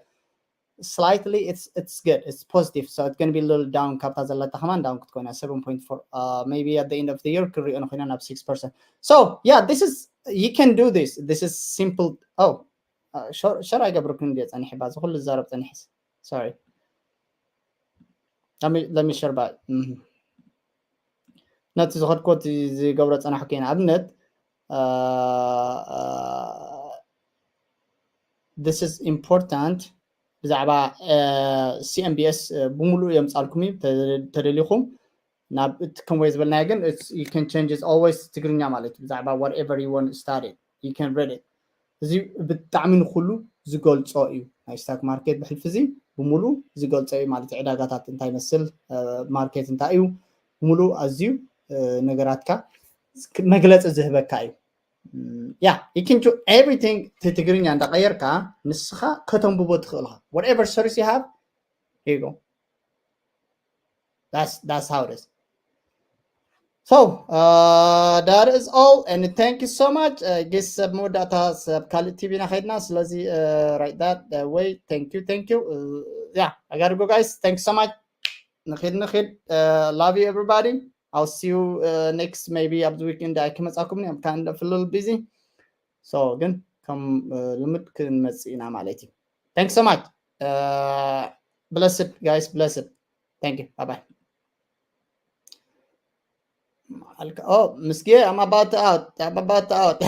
Slightly, it's it's good. It's positive. So it's going to be a little down. ካብታ ዘለታ ከማን down ክትኮና seven point four. Uh, maybe at the end of the year ክሪኦ ንኮይና ናብ six percent. So yeah, this is, you can do this. This is simple. Oh, ሸር ኣይገብርኩን እንዲ ጸኒሕ ባዚ ኩሉ ዝዛረብ ጸኒሕስ። Sorry. Let me let me share back. ነቲ ዝኸድኮ ዝገብሮ ጸናሕኩ ኢና ኣብነት this is important ብዛዕባ C M B S ብምሉእ የምጻልኩም እዩ። ተደሊኹም ናብ እቲ ከምወይ ዝበልናዮ ግን you can change it always ትግርኛ ማለት እዩ። ብዛዕባ whatever you want to study, you can read it. እዚ ብጣዕሚ ንኩሉ ዝገልጾ እዩ። ናይ ስታክ ማርኬት ብሕልፊ እዚ ብምሉ ዝገልጾ እዩ ማለት እዩ። ዕዳጋታት እንታይ ይመስል፣ ማርኬት እንታይ እዩ፣ ብምሉ ኣዝዩ ነገራትካ መግለፂ ዝህበካ እዩ። Yeah, you can do everything ትግርኛ እንዳቀየርካ ንስኻ ከተንብቦ ትኽእልኻ። Whatever source you have, here you go. That's that's how it is. So uh, that is all, and thank you so much. Uh, I guess ሰብ መወዳእታ ሰብ ካልእ ቲቪ ና ከድና። ስለዚ uh, right that uh, way. Thank you, thank you. Uh, yeah, I gotta go, guys. Thanks so much. ንኺድ ንኺድ. Uh, love you, everybody. I'll see you uh, next, maybe ኣብ weekend ኣይክመጻኩም። I'm kind of a little busy. So ግን ከም ልምድ ክንመጽእ ኢና ማለት እዩ። Thanks so much. Uh, blessed, guys, blessed. Thank you. Bye bye. Oh, Miss Gay, I'm about to out. I'm about to out.